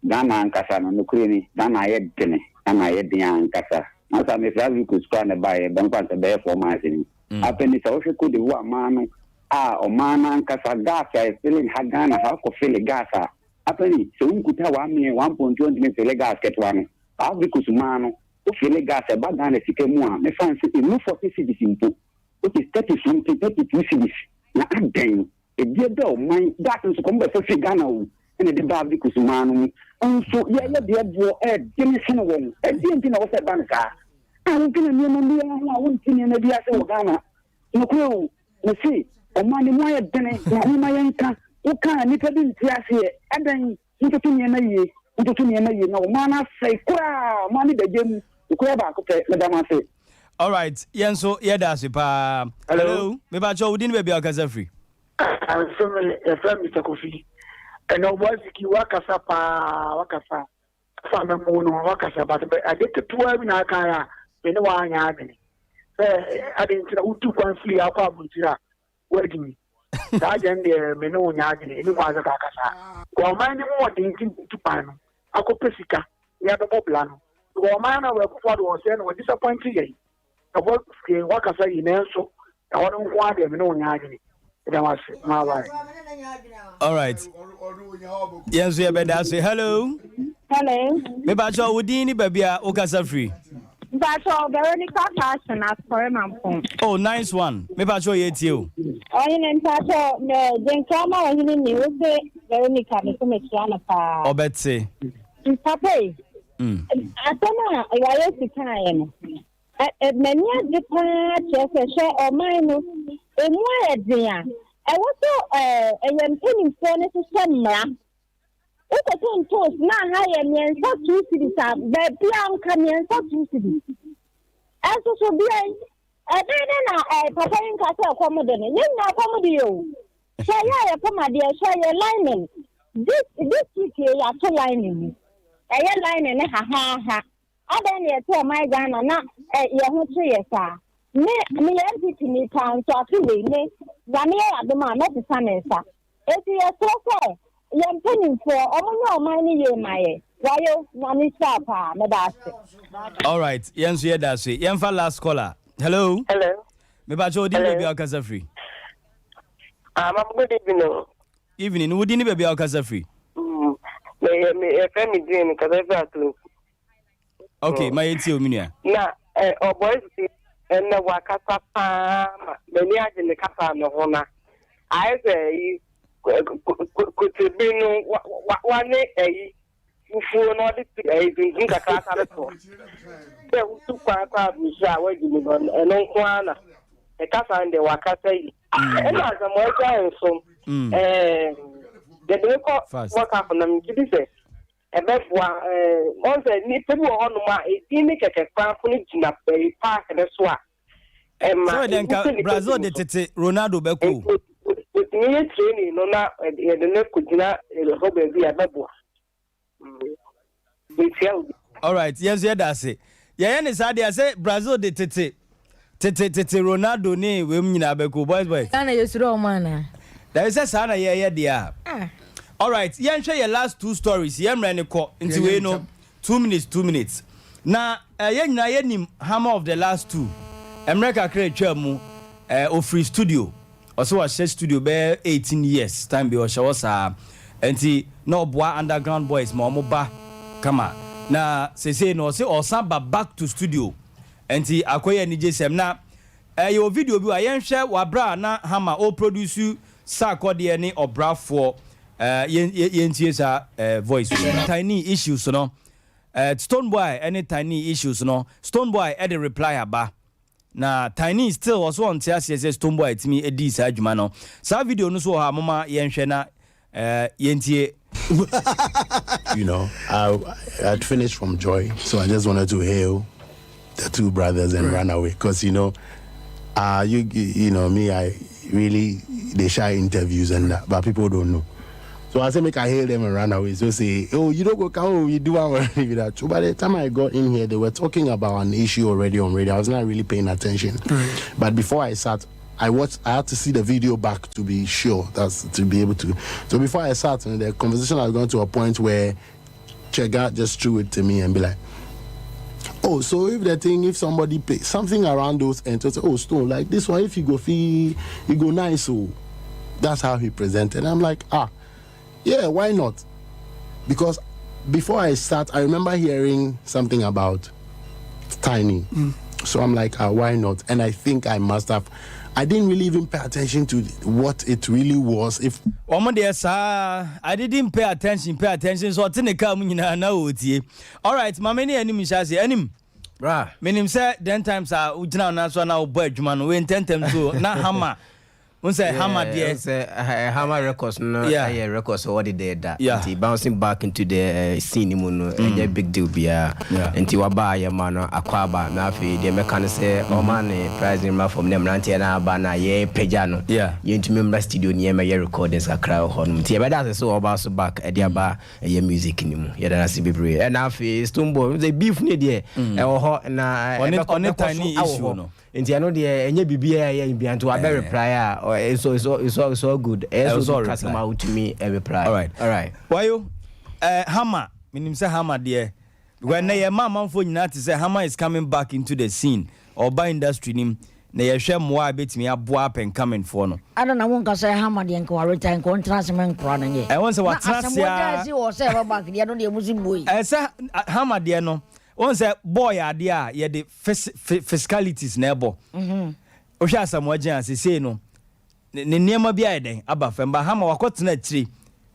Ghana ankasa no, nokorɛ ni, Ghana ayɛ dene, Ghana ayɛ den ankasa. Na saa mefiri Ivory Coast koraa na ɛbaeɛ, bɛmfa nsɛ bɛyɛ 4 months ni. Afei ni sɛ wohwɛ Cote d'Ivoire man no a, ɔman no ankasa gas a ɛfele ha Ghana ha, wokɔ fele gas a, afei ni sɛ wonkuta 1 million, 1.2 ntumi mfele gas ketewa no. Ivory Coast man no. Wo fili gas ɛba Ghana sika mu a me fa no sɛ ɛnnu 40 cedis mpo which is 30 something, 32 cedis na adɛn? Ɛdeɛ bɛ ɔman gas nso kɔm bɛfa firi Ghana o ɛna ɛde ba Ivory Coast man no mu nso yɛyɛ deɛ boɔ ɛdene sene wɔn ɛdeɛ nti na ɛwɔ sɛ ɛba no saa a wodwene nneɛma biara ho a wonte nneɛma bi ase wɔ Ghana nokorɛ o mese ɔman no mu ayɛ dene na momma yɛnka woka a nnipa bi nte aseɛ adɛn Montoto nneɛma yie, montoto nneɛma yie, na ɔman no asɛe koraa, ɔman no da gya mu, nokorɛ baako pɛ, meda mo ase. Alright, yɛn nso yɛda ase paa. Hello, mepakyɛ wo din ne baabi a wokasa firi? Nso me yɛfrɛ Mr. Kofi. Ɛnna ɔbɔ asiki wakasa paa wakasa fa mɛmo no wakasa but ade ketewa bi na aka a me ne wanyɛ adwene sɛ ade nti na wotu kwan firi akɔ aburokyiri a Woadi saa deɛ no deɛ me ne wo nyɛ adwene ɛni kwan sɛ kaka saa because ɔman no mu ɔden nti na tu kwan no akɔpɛ sika ne abɛbɔ bla no because ɔman no Akufo Addo ɔsɛe no wɔ disappoint yɛn ɛhɔ fie wakasa yi nanso ɛhɔ no nko ara deɛ me ne wo nyɛ adwene ɛda wase ma bye. All right. Yɛn nso yɛbɛda ase. Hello. Hello. Mepakyɛ wo din ne baabi a wokasa firi. Mpakyɛw Veronica Fashion Asɔre Mampong. Oh nice one mepakyɛw yɛ tie o. Ɔhene mpakyɛw mɛ gyenkra ma ɔhene ni wo se Veronica me so mekyia no paa. Ɔbɛte. Papa yi asɛm a wayɛ si kaeɛ no m'ani agye paa kyerɛ sɛ hwɛ ɔman no emu ayɛ den a ɛwɔ sɛ ɛyɛ mpanimfoɔ no hyehyɛ mmara Wokɔtɔ ntoos na ha yɛ mmiɛnsa two cedis a, baabiara nka mmiɛnsa two cedis. Ɛnso so bia yi, ɛbɛn dɛ na ɛɛ eh, papa yi nka sɛ ɛkɔm de no. Yɛn nyinaa kɔm de yɛ o. Hwɛ yɛ a yɛpam adeɛ, hwɛ yɛ lining. This this week yɛ yɛato lining mu. Ɛyɛ lining ne hahaha. Adɛn na yɛte ɔman Ghana na ɛ yɛn ho kyere yɛ saa? Me meyɛ NPP ni paa nso afe wei me Nyame yɛ adom a mɛsesa me nsa. Enti yɛsrɛ sɛ yɛn mpaninfoɔ ɔmo nyɛ ɔman no yie ma yɛn. Wayo, Nyame nhyira wo paa. Meda ase. Alright, yɛn nso yɛda ase. Yɛmfa last caller. Hello. Hello. Mepakyɛ wo din baabi a wokasa firi. Ah, mama good evening. Evening, wo din ne baabi a wokasa firi. Mm, me me yɛfrɛ me Jane, kasa firi Atonsu. Okay, ma yɛntie o me nua. Na ɔbɔe si ɛnɛ wakasa paa ma m'ani agye ne kasa no ho na ayɛ sɛ ayi kotebiri no wane ayi fufuo na ɔde ayi tuntum kakra asare so sɛ wotu kwan kɔ aburukyiri a wagye mu no ɛno nko ara na ɛkasa no deɛ wakasa yi ɛna Asamoah Gyan nso ɛɛ yɛde ne kɔ World Cup na megye di sɛ Ɛbɛboa. Wɔn sɛ nnipa bi wɔ hɔnom a edin ne kɛkɛ koraa mpo no gyina baabi park no so a, ɛma Sɛ deɛ ehu nka sɛ nnipa Brazil bi de wɔ so. tete Ronaldo bɛkɔ o. Nti otumi yɛ training no na yɛde no kɔgyina hɔ baabi a ɛbɛboa. Metia obi. Alright, yɛn nso yɛda ase. Yɛyɛ ne saa deɛ sɛ Brazil de tete tete tete Ronaldo ne wei mu nyinaa bɛkɔ boys boys. Ghana yɛsuro ɔmo anaa? Dabi sɛ saa na yɛyɛ deɛ a. Ah. Alright, yɛnhwɛ yɛ last two stories, yɛn mmerɛ no kɔ nti wei no two minutes two minutes. Na eh, yɛn nyinaa yɛnim Hammer of the last two. Mmerɛ kakra atwaa mu eh, ɔfiri studio. Ɔsɛ wahyɛ studio bɛyɛ 18 years time bi ɔhyɛ hɔ saa nti na ɔboa underground boys ma ɔmo ba kama na sesei no ɔse ɔsan ba back to studio nti akɔyɛ anigye sɛm na yɛwɔ video bi wɔ ha yɛnhwɛ wɔ aberɛ a na Hammer ɔreproduce Sarkodie ne Ɔbrafoɔ yɛntie saa voice wei. Tiny issues no Stonebwoy ne Tiny issues no Stonebwoy de reply aba. Na Tiny still ɔso ɔnte aseɛ sɛ Stonebwoy tumi dii saa dwuma no. Saa video no nso wɔ hɔ a momma yɛnhwɛ na yɛntie. You know, I I'd finished from joy, so I just wanted to hail the two brothers and right. run away. Because, you know, uh, you, you know, me, I really, they shy interviews and that, but people don't know. So I say make I hail them and run away. So say, oh, you don't go come, oh, you do already that. So by the time I got in here, they were talking about an issue already on radio. I was not really paying attention. Right. But before I sat, I watched. I had to see the video back to be sure. That's to be able to. So before I sat, and the conversation had gone to a point where Chega just threw it to me and be like, oh, so if the thing, if somebody pay something around those ends, say, oh, stone like this one, if you go fee, you go nice. Oh, that's how he presented. I'm like, ah, yeah, why not? Because before I start, I remember hearing something about. Tiny. So I'm like, ah, why not? And I think I must have. I didn't really even pay attention to what it really was. If Wɔn deɛ saa I didn't pay attention pay attention so ɔte ne car mu nyinaa na ɔretie. Alright, maame ne anim nhyɛ aseɛ. Anim. Bra. Menim sɛ den times a wogyina wo nan so a na wobɔ adwuma no wei ntɛntɛm so na hammer Wohu sɛ Hammer deɛ. Wohu sɛ Hammer records no yɛ records a wɔde dɛ da. Nti bouncing back into the scene no mu no ɛnyɛ big deal biara. Nti waba a yɛma no akwaaba. Na afei deɛ mɛka ne sɛ ɔma ne price no mmra fam na mmeranteɛ no aba no a yɛrepagya no yɛntumi mmra studio no yɛmmɛyɛ recordings kakra wɔ hɔnom. Nti yɛbɛda ase sɛ ɔba so back de aba ɛyɛ music no mu. Yɛda no ase bebree. Ɛna afei Stonebwoy, wohu sɛ beef no deɛ ɛwɔ hɔ na ɛbɛkɔ so awɔ hɔ. Nti ɛno deɛ ɛnyɛ biribiara a ɛyɛ bia nti wabɛ reply a it's all, it's all, it's all, it's all good. Ɛyɛ sɛ obi kasa ma wotumi reply. Alright. Alright. Wayo, eh, Hammer, menim sɛ Hammer deɛ, because ɛnɛ yɛma amanfoɔ nyinaa te sɛ Hammer is coming back into the scene, ɔba industry nim, na yɛhwɛ mmoa a ɛbɛtumi aboa up and coming foɔ no. Adɛn na wonka sɛ Hammer deɛ nka waretire nka ɔntena ase ma nkora no nyɛ? Ɛwɔ sɛ Na watena ase Asamoah ara. Gyan se wɔ sɛ ɛba back deɛ ɛno deɛ mo se buei. Ɛsɛ Hammer deɛ no, Wohu sɛ bɔɔl yɛ adeɛ a yɛde physicalities na ɛbɔ. Wohwɛ Asamoah Gyan a seesei no ne nneɛma bi ayɛ dɛn aba fam. But Hama wakɔtena akyire,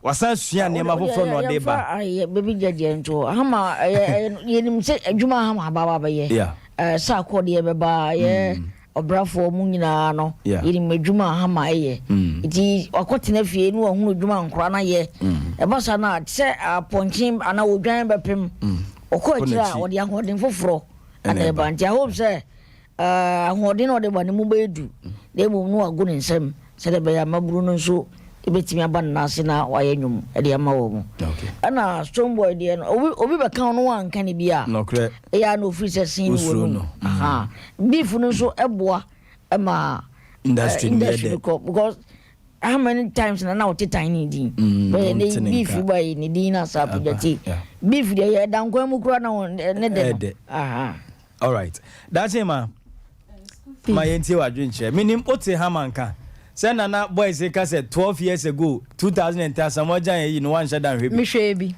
wasan asua nneɛma foforɔ na ɔde ba. Yɛmfa baabi gya deɛ nto hɔ. Hama ɛyɛ yɛnim sɛ adwuma a Hama aba aba abɛyɛ. Sɛ akɔdeɛ bɛba yɛ ɔbrafoɔ mu nyinaa no yɛnim adwuma a Hama yɛ. Nti wakɔtena fie na wahunu adwuma a nkwadaa no ayɛ. Ɛba saa no a, te sɛ apɔnkye anaa odwan bɛpem. Ɔkɔ akyire a, ɔde ahoɔden foforɔ na ɛba. Nti I hope sɛ ahoɔden a ɔde ba no mu bɛyɛ du na mmom na wago ne nsam sɛdeɛ ɛbɛyɛ a mmabunu no nso bɛtumi aba ne nan ase na wayɛ nnwom de ama wɔn. Ɛna Stonebwoy deɛ no, obi obi bɛka wo no wanka ne bi a, ɛyɛ a na ofiri sɛ sen ne wɔ no mu. Beef no nso boa ma industry no kɔ because how many times na na wote tan ne din bɛyɛ ne beef ba yi ne din na saa apagya ti beef deɛ yɛ da nkwan mu kura na ne de no. All right daakye ma ma yɛntie w'adwenkyerɛ menim wote hama nka sɛ nana boys ka sɛ 12 years ago 2010 Asamoah Gyan ayi no wanhyɛ da nhwɛ bi. Mehwɛɛ bi.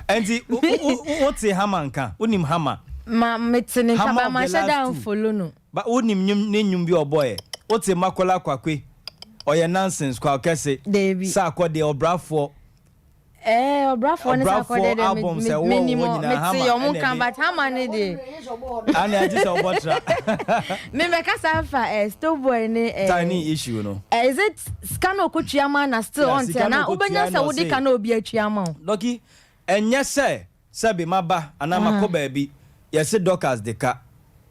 Ɛnti wote hama nka wonim hama. Ma mete ne nka ba manhyɛ da nfolo no. Ba wonim nwom ne nwom bi ɔbɔɛ wote Makola Kwakwe ɔyɛ nonsense kwa ɔkɛse Dabi. Saakɔ deɛ ɔbrafoɔ. Ɛɛ ɔbrafoɔ ne Ɔbrafoɔ Saakɔ deɛ deɛ album sɛ wowɔ menim wɔ nyinaa mete Hama ɔmo ɛna nka ɛde but Hama ne deɛ. Ane agye sɛ wobɔ tra. Me mɛkasa afa eh, Stonebwoy ne eh, Tiny issue no. Eh, is it sika na ɔkɔtua ma na still Yeah, ɔnte sika na anaa ɔkɔtua wobɛnya na sɛ wode ɔse. ka na obi atua ma wo. Dɔki, ɛnyɛ sɛ Sɛbe maba anaa makɔ baabi, yɛse Dorcas de ka,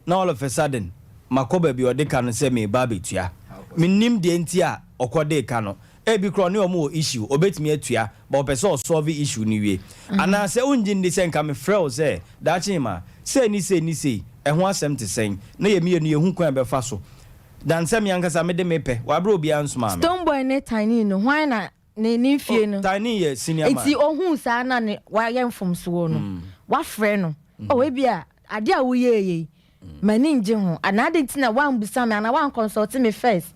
na all of a sudden makɔ baabi a ɔde ka no sɛ mereba abɛtua. Mennim deɛ nti a ɔkɔdee ka no. Ebi koraa ɔne wɔn wɔ issue, ɔbɛtumi atua but ɔpɛ sɛ ɔsolve issue no wie. Anaa sɛ wongye nni sɛ nka mefrɛ wo sɛ, Daakye Emma, sei ne sei ne sei, ɛho asɛm te sɛn? Na yɛn mmienu yɛhu kwan a yɛbɛfa so than sɛ me ankasa mede mepɛ wɔ aberɛ a obiara nsomaa me. Stonebwoy ne Tiny no, hwan na ne ne mfie no. Oh, Tiny yɛ senior man. Nti ohuu saa na ne wayɛ mfomsoɔ no, wafrɛ no. Oh, ebia adeɛ a woyɛeɛ yi, m'ani ngye ho. Anaa adɛn nti na woambusa me anaa woanconsult me first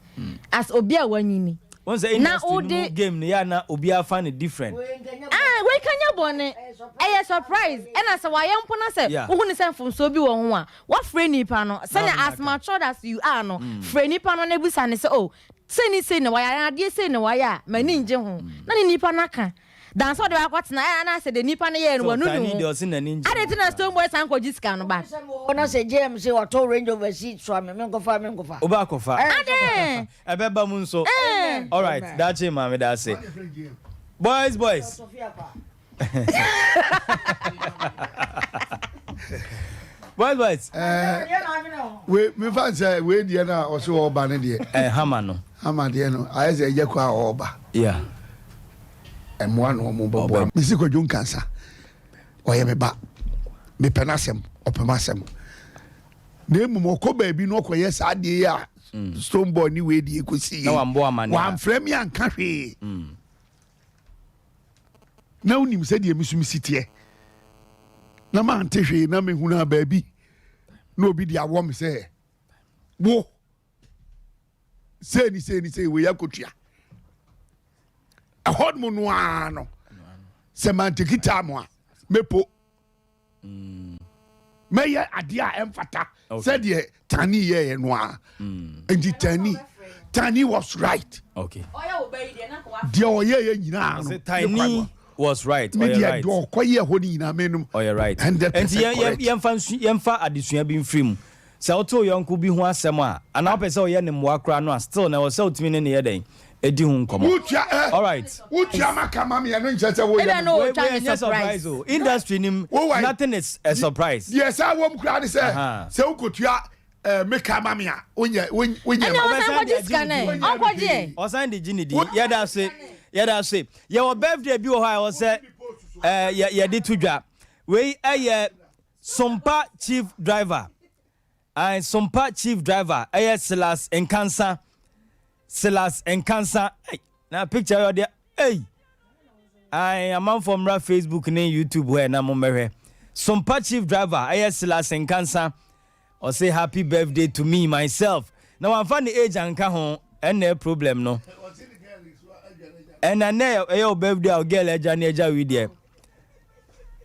as obi a wanyini. Wohu sɛ Na industry no mu wode. game no yɛ a na obiara fa no different. Ah, wei ka nyɛ bɔne. Ɛyɛ surprise. Ɛna sɛ wayɛ mpo na sɛ wohu no sɛ mfomsoɔ bi wɔ ho a, woafrɛ nipa no. Na Sɛnea wode no as aka. matured as you are no, frɛ nipa no na bisa no sɛ, oh, Sei ne sei na wayɛ anaa adeɛ sei na wayɛ a m'ani ngye ho na ne nipa no aka than sɛ ɔde wakɔtena ɛ anaasɛ deɛ nipa no yɛɛ no So wanu ne Tiny ho deɛ ɔse n'ani ngye adɛn ho nti na paa. Stonebwoy san kɔgye sika no back? Wɔ na sɛ JM se watɔ Range Rover si so a me menkɔfa a menkɔfa. Wobɛ akɔfa. Adɛn? Ɛbɛba mu nso. Ɛɛ. Alright, daakye maame da ase. Boys boys. Boys boys. Eh, we me fa sɛ we deɛ no a ɔsɛ ɔba no deɛ. Eh, hama no. Hama deɛ no ayɛ sɛ ɛyɛ kɔ a ɔba. Yeah. Ɛmoa na ɔmo bɛboa. Mesi Kwadwo Nkansa ɔyɛ me ba mepɛ n'asɛm ɔpɛ m'asɛm na mmom ɔkɔ baabi na ɔkɔyɛ saa adeɛ yi a mm. stone boy ne wei deɛ kɔsi yi wamfrɛ me anka hwee mm. Na wonim sɛdeɛ me so mesi teɛ na mante hwee na mehunu a baabi na obi de awɔ me sɛ wo sei ne sei ne sei wei akotua ɛhɔ nom no ara no sɛ manteki time a mɛpo. Mɛyɛ adeɛ a ɛmfata sɛdeɛ Tani yɛɛ no a. Mm. Nti Tani, Tani was right. Okay. Deɛ ɔyɛɛ nyinaa no. Tani was right. Me deɛ deɛ ɔkɔyɛɛ hɔ no nyinaa me nom. Ɔyɛ right. 100% correct. Nti yɛmfa adesua bi mfiri mu. Sɛ wote wo yɔnko bi ho asɛm a, anaa wopɛ sɛ ɔyɛ no mmoa koraa no a, still no ɛwɔ sɛ wotumi ne no yɛ dɛn? Di ho nkɔmmɔ. Wotua ɛ Alright. wotua ma ka ma me ɛno nkyerɛ sɛ woyɛ Ebia me na Wei ɔretwa wei ne ɛnyɛ surprise. surprise o. Industry no mu, Wo wae. nothing is a surprise. Deɛ ɛsan wɔ mu koraa ne sɛ Aha. sɛ wokotua eh, me ka ma me a wonyɛ wonyɛ Ɛnna ma ɔsan Ɔbɛsan de kɔgye agye sika ne no din. ɛ. Ɔnkɔgye ɛ. Ɔsan de gye ne din. Yɛda ase. Yɛda ase. Yɛwɔ birthday bi wɔ hɔ a ɛwɔ sɛ eh, yɛ yɛde to dwa. Wei ɛyɛ Sompa chief driver. Ae Sompa chief driver ɛyɛ Silas Nkansa Silas Nkansa ei na picture yɛ ɔde ei ae amanfoɔ mmra Facebook ne YouTube hɔ na mommɛhwɛ Sompa chief driver ɛyɛ Silas Nkansa ɔse happy birthday to me myself na wamfa ne age anka ho ɛnna problem no ɛna nɛ ɛyɛ wo birthday a girl agya ne agya wi deɛ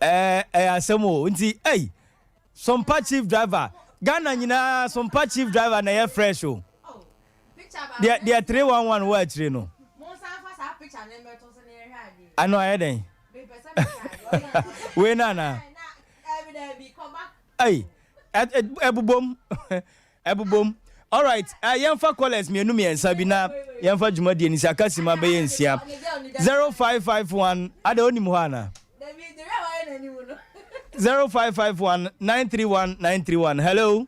ɛɛ ɛyɛ asɛm o nti ei Sompa chief driver Ghana nyinaa sompa chief driver na ɛyɛ fresh o deɛ deɛ 311 wɔ akyire no ano ayɛ dɛn wei no anaa ei ɛbobom Ɛbobom. Alright, eh, yɛmfa callers mmienu mmiɛnsa bi na yɛmfa dwumadie no si aka sima bɛyɛ nsia. 0551, ada onim hɔ ana? 0551 931 931. Hello.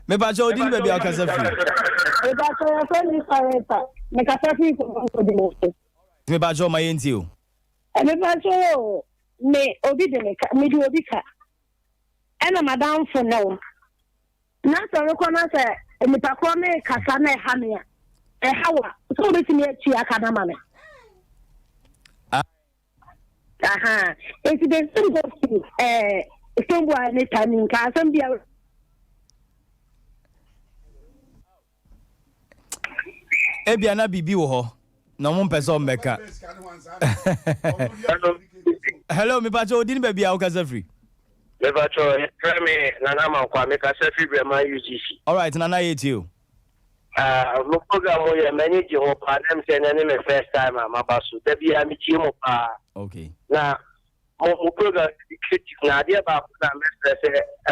Mepakyɛ odi ne baabi a ɔkasa firi. Mepakyɛ yɛfrɛ me Sareta. Mekasa firi Kɔmɔnkɔdwuma. Mepakyɛ ɔma yɛntie o. Mepakyɛ o, me obi de me ka, me de obi ka. Ɛna m'adamfo ne wo. Na sɛ ɔrekɔ na sɛ nipa korɔ ne kasa na ɛha me a, ɛha wo a, sɛ wobɛtumi atua ka no ama me. Aha. Nti the same goes to eh, Stonebwoy ne Tani nka asɛm bi a. Ebia na biribi wɔ hɔ na wɔn mpɛ sɛ wɔn bɛka. Hello, mipakyɛ odi ne baabi a wokasa firi. Mepakyɛ yɛfrɛ me Nana Amankwa mekasa firi Brɛman UGC. Alright Nana yɛ tie o. Uh, mo program mo yɛ m'ani gye ho paa na sɛ ɛnɛ ne me first time a maba so da biara metie mo paa. Okay. Na mo mo program educative na adeɛ baako na mɛsrɛ sɛ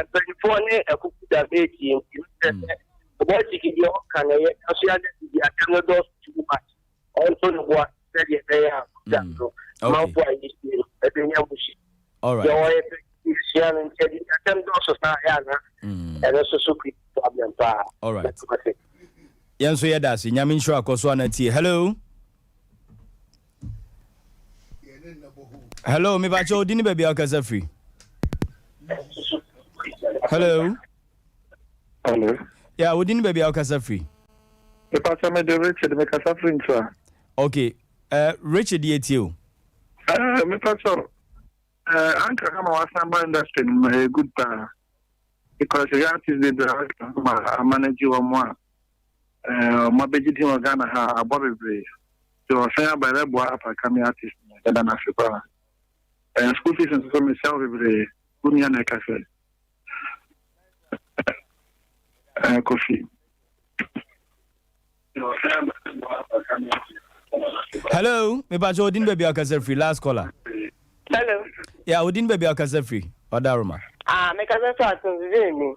mpanyinfoɔ ne akuku da meetie nti mɛsrɛ mm. sɛ ɔbɔtiki deɛ ɔka na ɛyɛ nanso yɛada bibi asɛm no dɔɔso too much ɔnto ne boa sɛdeɛ ɛbɛyɛ a program mm. no manfoɔ a yɛsie no ɛbɛnya mu si deɛ ɔyɛ pɛ yɛsua no nti ɛde asɛm dɔɔso saa yɛ ana mm. ɛno nso so create problem paa. Alright. Yɛn nso yɛda ase nyame nhyira kɔ so ana tie hello. Hello, me bacho odi ni baabi a ɔkasa firi. Hello. Hello. Yeah, odi ni baabi a ɔkasa firi. Me pacho me de Richard me kasa firi ntra. Okay. Uh, Richard yɛ tie o. Uh, me pacho uh, anka kama wasan ba industry no ɛyɛ good paa because ɛyɛ artist bebree a ma amanage wɔn a Wɔn abɛgye din wɔ Ghana ha aboa bebree. Nti ɔsan aba ɛbɛboa up and coming artist no. Yɛda no ase paa. Ɛɛ school fees nso so mehyia wo bebree. Wo nua na ɛka sɛ. Ɛɛ Kofi. Hello, me pacho odin baby akasa free last caller. Hello. Yeah, odin baby akasa free. Odaroma. Ah, me kasa so atunzini ni.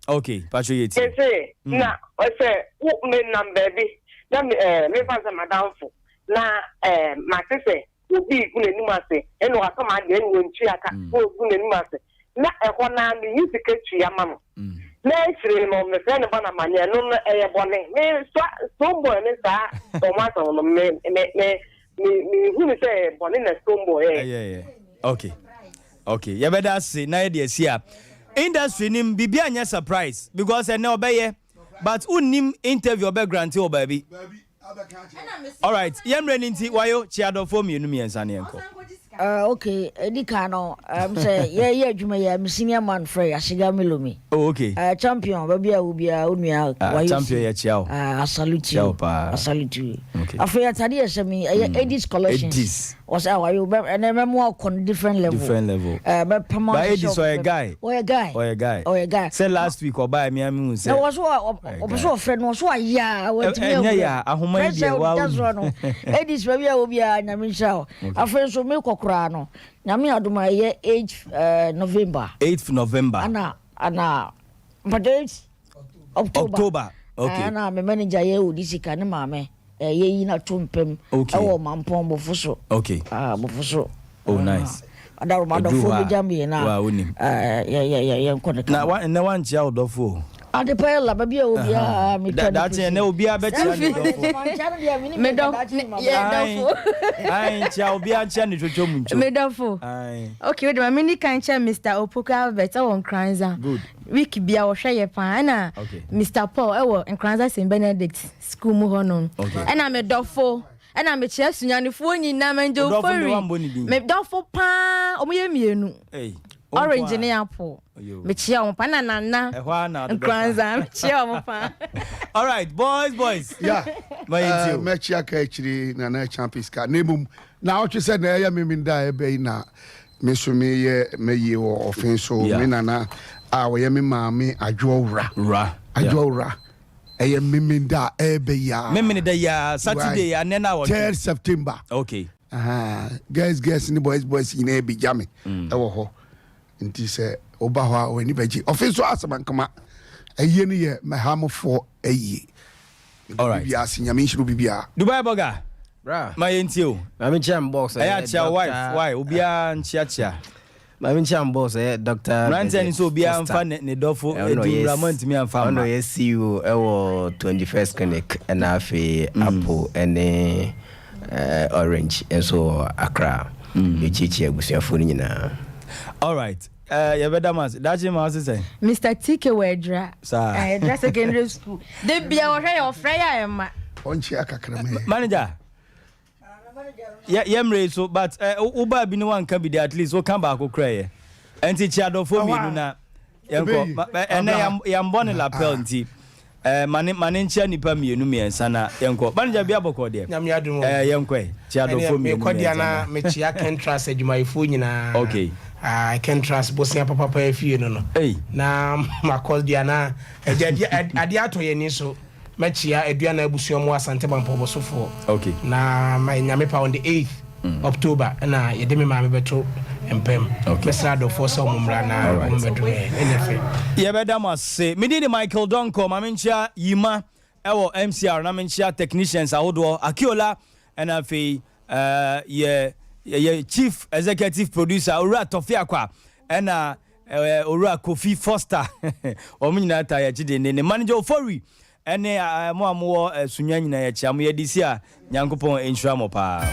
Okay, pacho yɛ tie. Mese mm. na ɔsɛ wo me nam baabi na me ɛɛ eh, mefa sɛ madamfo na ɛɛ eh, mate sɛ obi gu n'anim ase ɛna wasɔ ma adeɛ ɛna wɔntua ka mm. na ogu n'anim ase na ɛhɔ naa meyi sika tua ma no mm. na akyire no mefrɛ ne bɔ na ma neɛ no no ɛyɛ bɔne me sa stonebwoy ne saa ɔmo asɛm no me me me me mehu ne sɛ bɔne na stonebwoy ɛyɛ okay Okay yɛbɛda ase na yɛde asi a industry nim biribi anyɛ surprise because ɛnɛ ɔbɛyɛ but wonnim interview ɔbɛ grante wɔ baabi. Alright yɛn mmerɛ no nti wayo kyia adɔfoɔ mmienu mmiɛnsa ne yɛnkɔ. Uh, okay, edi kan no, um, sɛ yɛyɛ adwuma yi a, me senior man frɛ Asiga Milomi. Oh, okay. Uh, champion, baabi a wo biara, wo nua ah, wayɛ Champion yɛ kyia wo. Uh, I salute you. Paa. I salute you. Okay. Afei atade yɛ hyɛ mi, ɛyɛ Edis Collections. Edis. Ɔsɛ awaye o ɛnɛ mɛmo akɔ no different level. Different level. Ɛɛ bɛpam But Edi sɛ ɔyɛ guy. Ɔyɛ guy. Ɔyɛ guy. Ɔyɛ guy. Sɛ last week ɔbaa mi ami hu sɛ. Na wɔ so ɔpɛ so ɔfrɛ no ɔso ayɛ a wɔntumi awura. Ɛnyɛ yɛ ahoma yi deɛ wa wo. no. Edi sɛ baabi a wɔ biara nyame nhyira wo. Afei nso mekɔ koraa no nyame adom a ɛyɛ 8 November. 8 November. Ana ana mpatwa 8 October. October. Okay. Ana me manager yɛ odi sika ne maame yɛ yi na to mpam. Okay. Ɛwɔ mampɔn bofo so. Okay. Ah bofo so. Oh nice. Adaroma adɔfo bi gya mi na. Wa wonim. Yɛ yɛ yɛ yɛ nkɔ ne kama. Na wa nnɛ wankyia wo dɔfo o. Adepa yɛ la baabi a obiara mi twa ne Daakye ɛnɛ obiara bɛkyia ne dɔfo. Me dɔfo yɛ dɔfo. Ayi nkyia obiara nkyia ne twotwo mu ntwo. Me dɔfo. Okay, wode ma me ni kan kyɛ Mr. Opoku Albert ɛwɔ Nkranza. Good. Week bia wɔhwɛ yɛ paa ɛna Mr. Paul ɛwɔ Nkranza St. Benedict school mu hɔnom. Ɛna me dɔfo ɛna mekyerɛ Sunyanifoɔ nyinaa Mangye Ofori. Me dɔfo paa ɔmo yɛ mmienu. Orange ne apple. Mekyia wɔn paa na Nana Nkranza mekyia wɔn paa. All right, boys, boys. Yeah. Uh, mɛkyia ka akyiri Nana Champions ka na mmom na ɔtwe sɛ na ɛyɛ me da ɛbɛ yi na Me nso meyɛ m'ayie wɔ ɔfe so. Me nana a ɔyɛ me maame Adwoɔwura. Wura. Adwoɔwura. Ɛyɛ Memenda a ɛreba yi ara. Memeneda yi ara, Saturday anɛ na awɔtwe. Third September. Okay. Uh, girls girls ne boys boys nyinaa bi gya me mm. ɛwɔ hɔ nti sɛ woba hɔ a w'ani bɛgye ɔfe so asɛmankama ayie no yɛ mɛhamofoɔ ayie. Alright. Biribiara ase nyame nhyira obibiara. Dubai burger. Bra. Ma yɛn tie o. Maame nkyia m boss. Ɛyɛ akyia wife why obiara nkyiakyia. Maame nkyia m boss ɛyɛ Dr. Mmeranteɛ no sɛ obiara nfa ne dɔfo edi wura mo ntumi anfa mma. Ɔno yɛ CEO ɛwɔ 21st Clinic ɛna afei mm. Apple ɛne eh, Orange nso wɔ Accra. Yɛkyiakyia mm. abusuafoɔ no nyinaa. Alright. Eh, yɛbɛda mo ase. Daakye ma ase sɛn? Mr. TK wɔ Adwira. Saa. Eh, Adwira Secondary School. De bia wɔhwɛ yɛ ɔfrɛ yɛ a ɛma. Ɔnkyea kakra ma yɛ. Manager. Yɛ yɛ mmerɛ yi so but eh, wo baa bi ne wanka bi de at least woka baako kora yɛ. Ɛnti kyia adɔfoɔ mmienu na yɛnkɔ. Ɛnɛ yɛambɔ ne lapel nti. Eh, ma ne ma ne nkyia nipa mmienu mmiɛnsa na yɛnkɔ. Manager bia bɔkɔ deɛ. Nyame adom o. Eh, yɛnkɔ ɛ. Kyia adɔfoɔ mmienu mekɔ deɛ mmiɛnsa na na. mekyia Kentras adwumayɛfoɔ nyinaa. Okay. Ah, Kentras bosea papapa afie no no. Ei. Na makɔ deɛ na agya adeɛ adeɛ atɔ yɛn ani so. Mɛkyia Aduana abusua mu Asante Mampɔbɔsofoɔ. Okay. Na ma Nyame pa on the 8th October na yɛde me maame bɛto mpam. Okay. Mɛsrɛ adɔfoɔ sɛ wɔn mmra na wɔn mmɛdom yɛn. Ɛnyɛ fɛ. Yɛbɛda mo ase. Me din de Michael Donkor. Ma menkyia Yima wɔ MCR na menkyia technicians ahodoɔ, Akiola ɛna afei eh, yɛ yɛ chief executive producer Owura Tɔfe Akwa ɛna eh, Owura Kofi Foster. Wɔn nyinaa taa yɛn akyi denneennen. Manager Ofori Ɛne mo a mowɔ Sunya nyinaa yɛkyea mo. Yɛde si a Nyankopɔn nhyira mo paa.